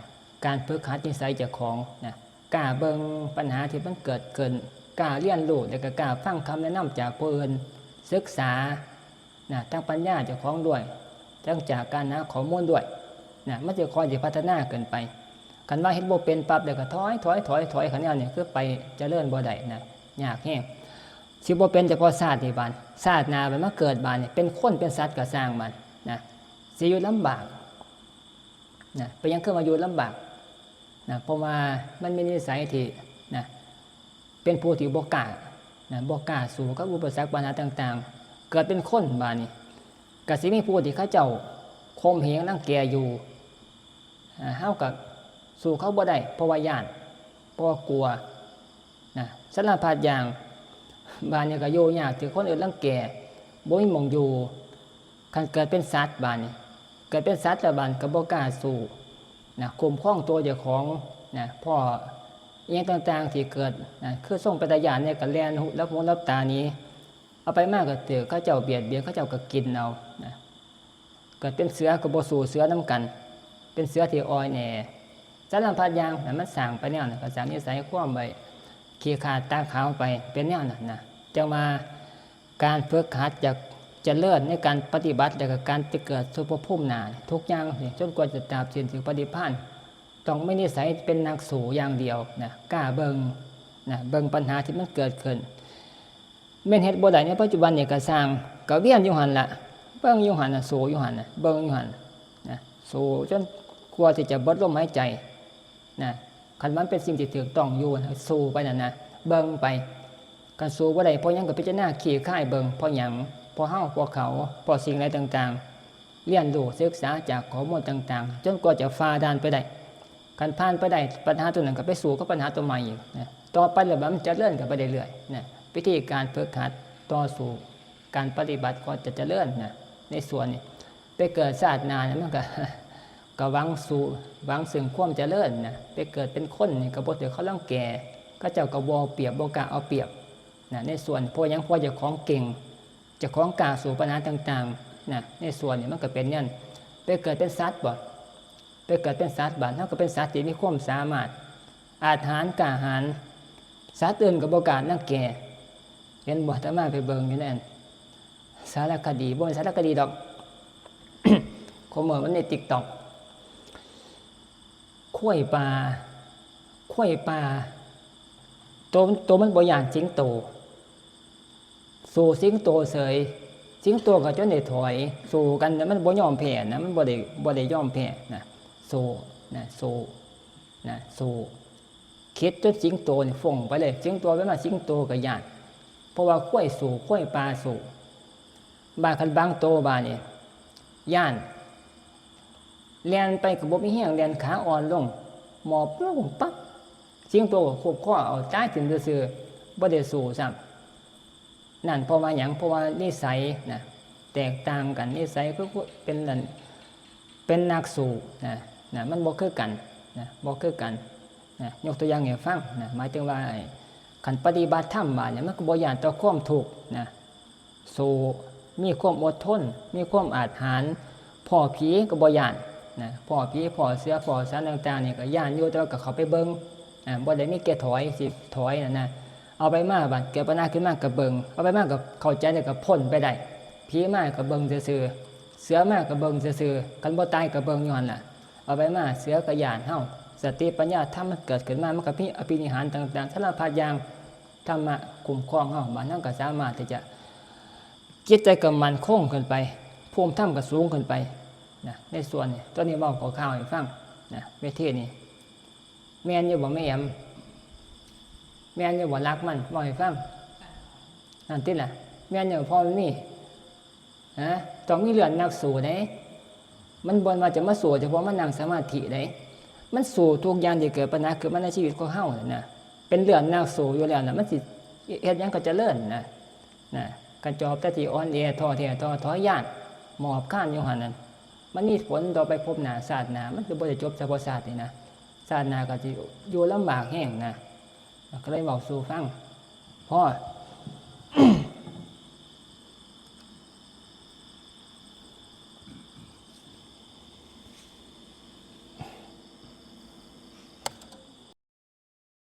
การฝึกหัดนิสัยเจ้าของนะกล้าเบิ่งปัญหาที่มันเกิดขึ้นกล้าเรียนรู้แล้วก็กล้าฟังคำแนะนำจากผู้อื่นศึกษานะทั้งปัญญาเจ้าของด้วยทั้งจากการหาข้อมูลด้วยนะมันจะค่อยสิพัฒนาขึ้นไปคันว่าเฮ็ดบ่เป็นปั๊บแล้วก็ถอยถอยถอยถอยคันแนวนี้คือไปเจริญบ่ได้นะยากแฮงสิบ่เป็นเฉพาะชาตินี้บาดชาติหน้าบัดมาเกิดบาดนี่เป็นคนเป็นสัตว์ก็ซ่างบาดนะ สิอยู่ลำบากนะเป็นหยังคือมาอยู่ลำบากนะเพราะว่ามันมีนิสัยที่นะเป็นผู้ที่บ่กล้านะบ่กล้าสู้กับอุปสรรคปัญหาต่างๆ เกิดเป็นคนบาดนี้ก็สิมีผู้ที่เขาเจ้าข่มเหงรังแกอยู่อ่าเฮาก็สู้เขาบ่ได้เพราะว่าย้านเพราะว่ากลัวนะสารพัดอย่างบาดนี้ก็อยู่ยากถืกคนอื่นรังแกบ่มีหม่องอยู่ คันเกิดเป็นสัตว์บาดนี้เกิดเป็นสัตว์แล้วบาดก็บ่กล้าสู้นะคุ้มครองตัวเจ้าของนะพ้ออิหยังต่างๆที่เกิดนะคือทรงเป็นตาย้านเนี่ยก็แล่นรับหูรับตาหนีเอาไปมาก็ถืกเขาเจ้าเบียดเบียนเขาเจ้าก็กินเอานะเกิดเป็นเสือก็บ่สู้เสือนำกัน เป็นเสือที่อ่อนแอสารพัดอย่างนะมันสร้างไปแนวนั้นก็สร้างนิสัยความไว้ขี้ขลาดตาขาวไปเป็นแนวนั้นนะจั่งว่า การฝึกหัดอยากเจริญในการปฏิบัติแล้วก็การจะเกิดสู่ภพภูมิหน้าทุกอย่างนี่จนกว่าจะตราบสิ้นถึงพระนิพพานต้องมีนิสัยเป็นนักสู้อย่างเดียวนะกล้าเบิ่งนะเบิ่งปัญหาที่มันเกิดขึ้นแม่นเฮ็ดบ่ได้ในปัจจุบันนี่ก็ซ่างก็เวียนอยู่หั่นล่ะเบิ่งอยู่หั่นน่ะสู้อยู่หั่นน่ะเบิ่งอยู่หั่นนะสู้จนกว่าที่จะเบิดลมหายใจ นะคันมันเป็นสิ่งที่ถูกต้องอยู่นะสู้ไปนั่นนะเบิ่งไปคันสู้บ่ได้เพราะหยังก็พิจารณาคลี่คลายเบิ่งเพราะหยังเพราะเฮาเพราะเขาเพราะสิ่งใดต่างๆ เรียนรู้ศึกษาจากข้อมูลต่างๆ จนกว่าจะฝ่าด่านไปได้คันผ่านไปได้ปัญหาตัวนั้นก็ไปสู้กับปัญหาตัวใหม่อีกนะต่อไปแล้วมันเจริญกันไปเรื่อยๆนะวิธีการฝึกหัดต่อสู้การปฏิบัติก็จะเจริญนะในส่วนนี้ ไปเกิดชาติหน้าเนี่ยมันก็ ก็หวังสู่หวังซึ่งความเจริญนะไปเกิดเป็นคนนี่ก็บ่ถืกเขารังแกเขาเจ้าก็บ่เอาเปรียบบ่กล้าเอาเปรียบนะในส่วนเพราะหยังเพราะเจ้าของเก่งเจ้าของกล้าสู้ปัญหาต่างๆนะในส่วนนี่มันก็เป็นเนี่ยไปเกิดเป็นสัตว์บ่ไปเกิดเป็นสัตว์บาดเฮาก็เป็นสัตว์ที่มีความสามารถอาจหาญกล้าหาญสัตว์อื่นก็บ่กล้ารังแกเห็นบ่อาตมาไปเบิ่งอยู่นั่น สารคดีบ่แม่นสารคดีดอกคอมเมนต์มันใน TikTok ควายป่าควายป่าตัวตัวมันบ่ย่านสิงโตสู้สิงโตเสยสิงโตก็จนได้ถอยสู้กันแต่มันบ่ยอมแพ้นะมันบ่ได้บ่ได้ยอมแพ้นะสู้นะสู้นะสู้ เข็ดจนสิงโตนี่ฟ้องไปเลยสิงโตไปมาสิงโตก็ย้านเพราะว่าควายสู้ควายป่าสู้บาดคันบางโตบาดนี่ย้านแล่นไปก็บ่มีแฮงแล่นขาอ่อนลงหมอบลงปั๊บสิงโตก็ควบคอเอาตายถิ่มซื่อๆบ่ได้สู้ซ้ำ นั่นเพราะว่าหยังเพราะว่านิสัยนะแตกต่างกันนิสัยคือเป็นนั่นเป็นนักสู้นะนะมันบ่คือกันนะบ่คือกันนะยกตัวอย่างให้ฟังนะหมายถึงว่าไอ้คันปฏิบัติธรรมบาดเนี่ยมันก็บ่ย้านต่อความทุกข์นะสู้มีความอดทน มีความอาจหาญพ้อผีก็บ่ย้านนะพ้อผีพ้อเสือพ้อสัตว์ต่างๆนี่ก็ย้านอยู่แต่ว่าก็เข้าไปเบิ่ง อ่าบ่ได้มีแก่ถอยสิถอยนั่นนะเอาไปมาบัดเกิดปัญหาขึ้นมาก็เบิ่งเอาไปมาก็เข้าใจแล้วก็พ้นไปได้ผีมาก็เบิ่งซื่อๆเสือมาก็เบิ่งซื่อๆคันบ่ตายก็เบิ่งอยู่หั่นล่ะเอาไปมาเสือก็ย้านเฮาสติปัญญาธรรมมันเกิดขึ้นมามันก็มีอภินิหารต่างๆสารพัดอย่างธรรมะคุ้มครองเฮาบัดนั้นก็สามารถที่จะ จิตใจก็มั่นคงขึ้นไป ภูมิธรรมก็สูงขึ้นไป นะ ในส่วนนี้ ตัวนี้เว้าคร่าวๆให้ฟังนะ เวทีนี่ แม่นอยู่บ่แม่แอม แม่นอยู่บ่ หลักมัน เว้าให้ฟัง นั่นติล่ะ แม่นอยู่ เพราะมันมี ฮะ ต้องมีเลือดนักสู้เด้ มันบ่ว่าจะมาสู้เฉพาะมานั่งสมาธิเด้ มันสู้ทุกอย่างที่เกิดปัญหาขึ้นมาในชีวิตของเฮานั่นนะ เป็นเลือดนักสู้อยู่แล้วนะ มันสิเฮ็ดหยังก็เจริญนะ นะ กระจอบแต่ที่อ่อนแอ ท้อแท้ท้อถอย ย้านหมอบคานอยู่หั่นนั่น มันมีผลต่อไปภพหน้าชาติหน้า มันคือบ่ได้จบเฉพาะชาตินี้นะ ชาติหน้าก็สิอยู่ลำบากแฮงนะ ก็เลยเว้าสู่ฟัง พอ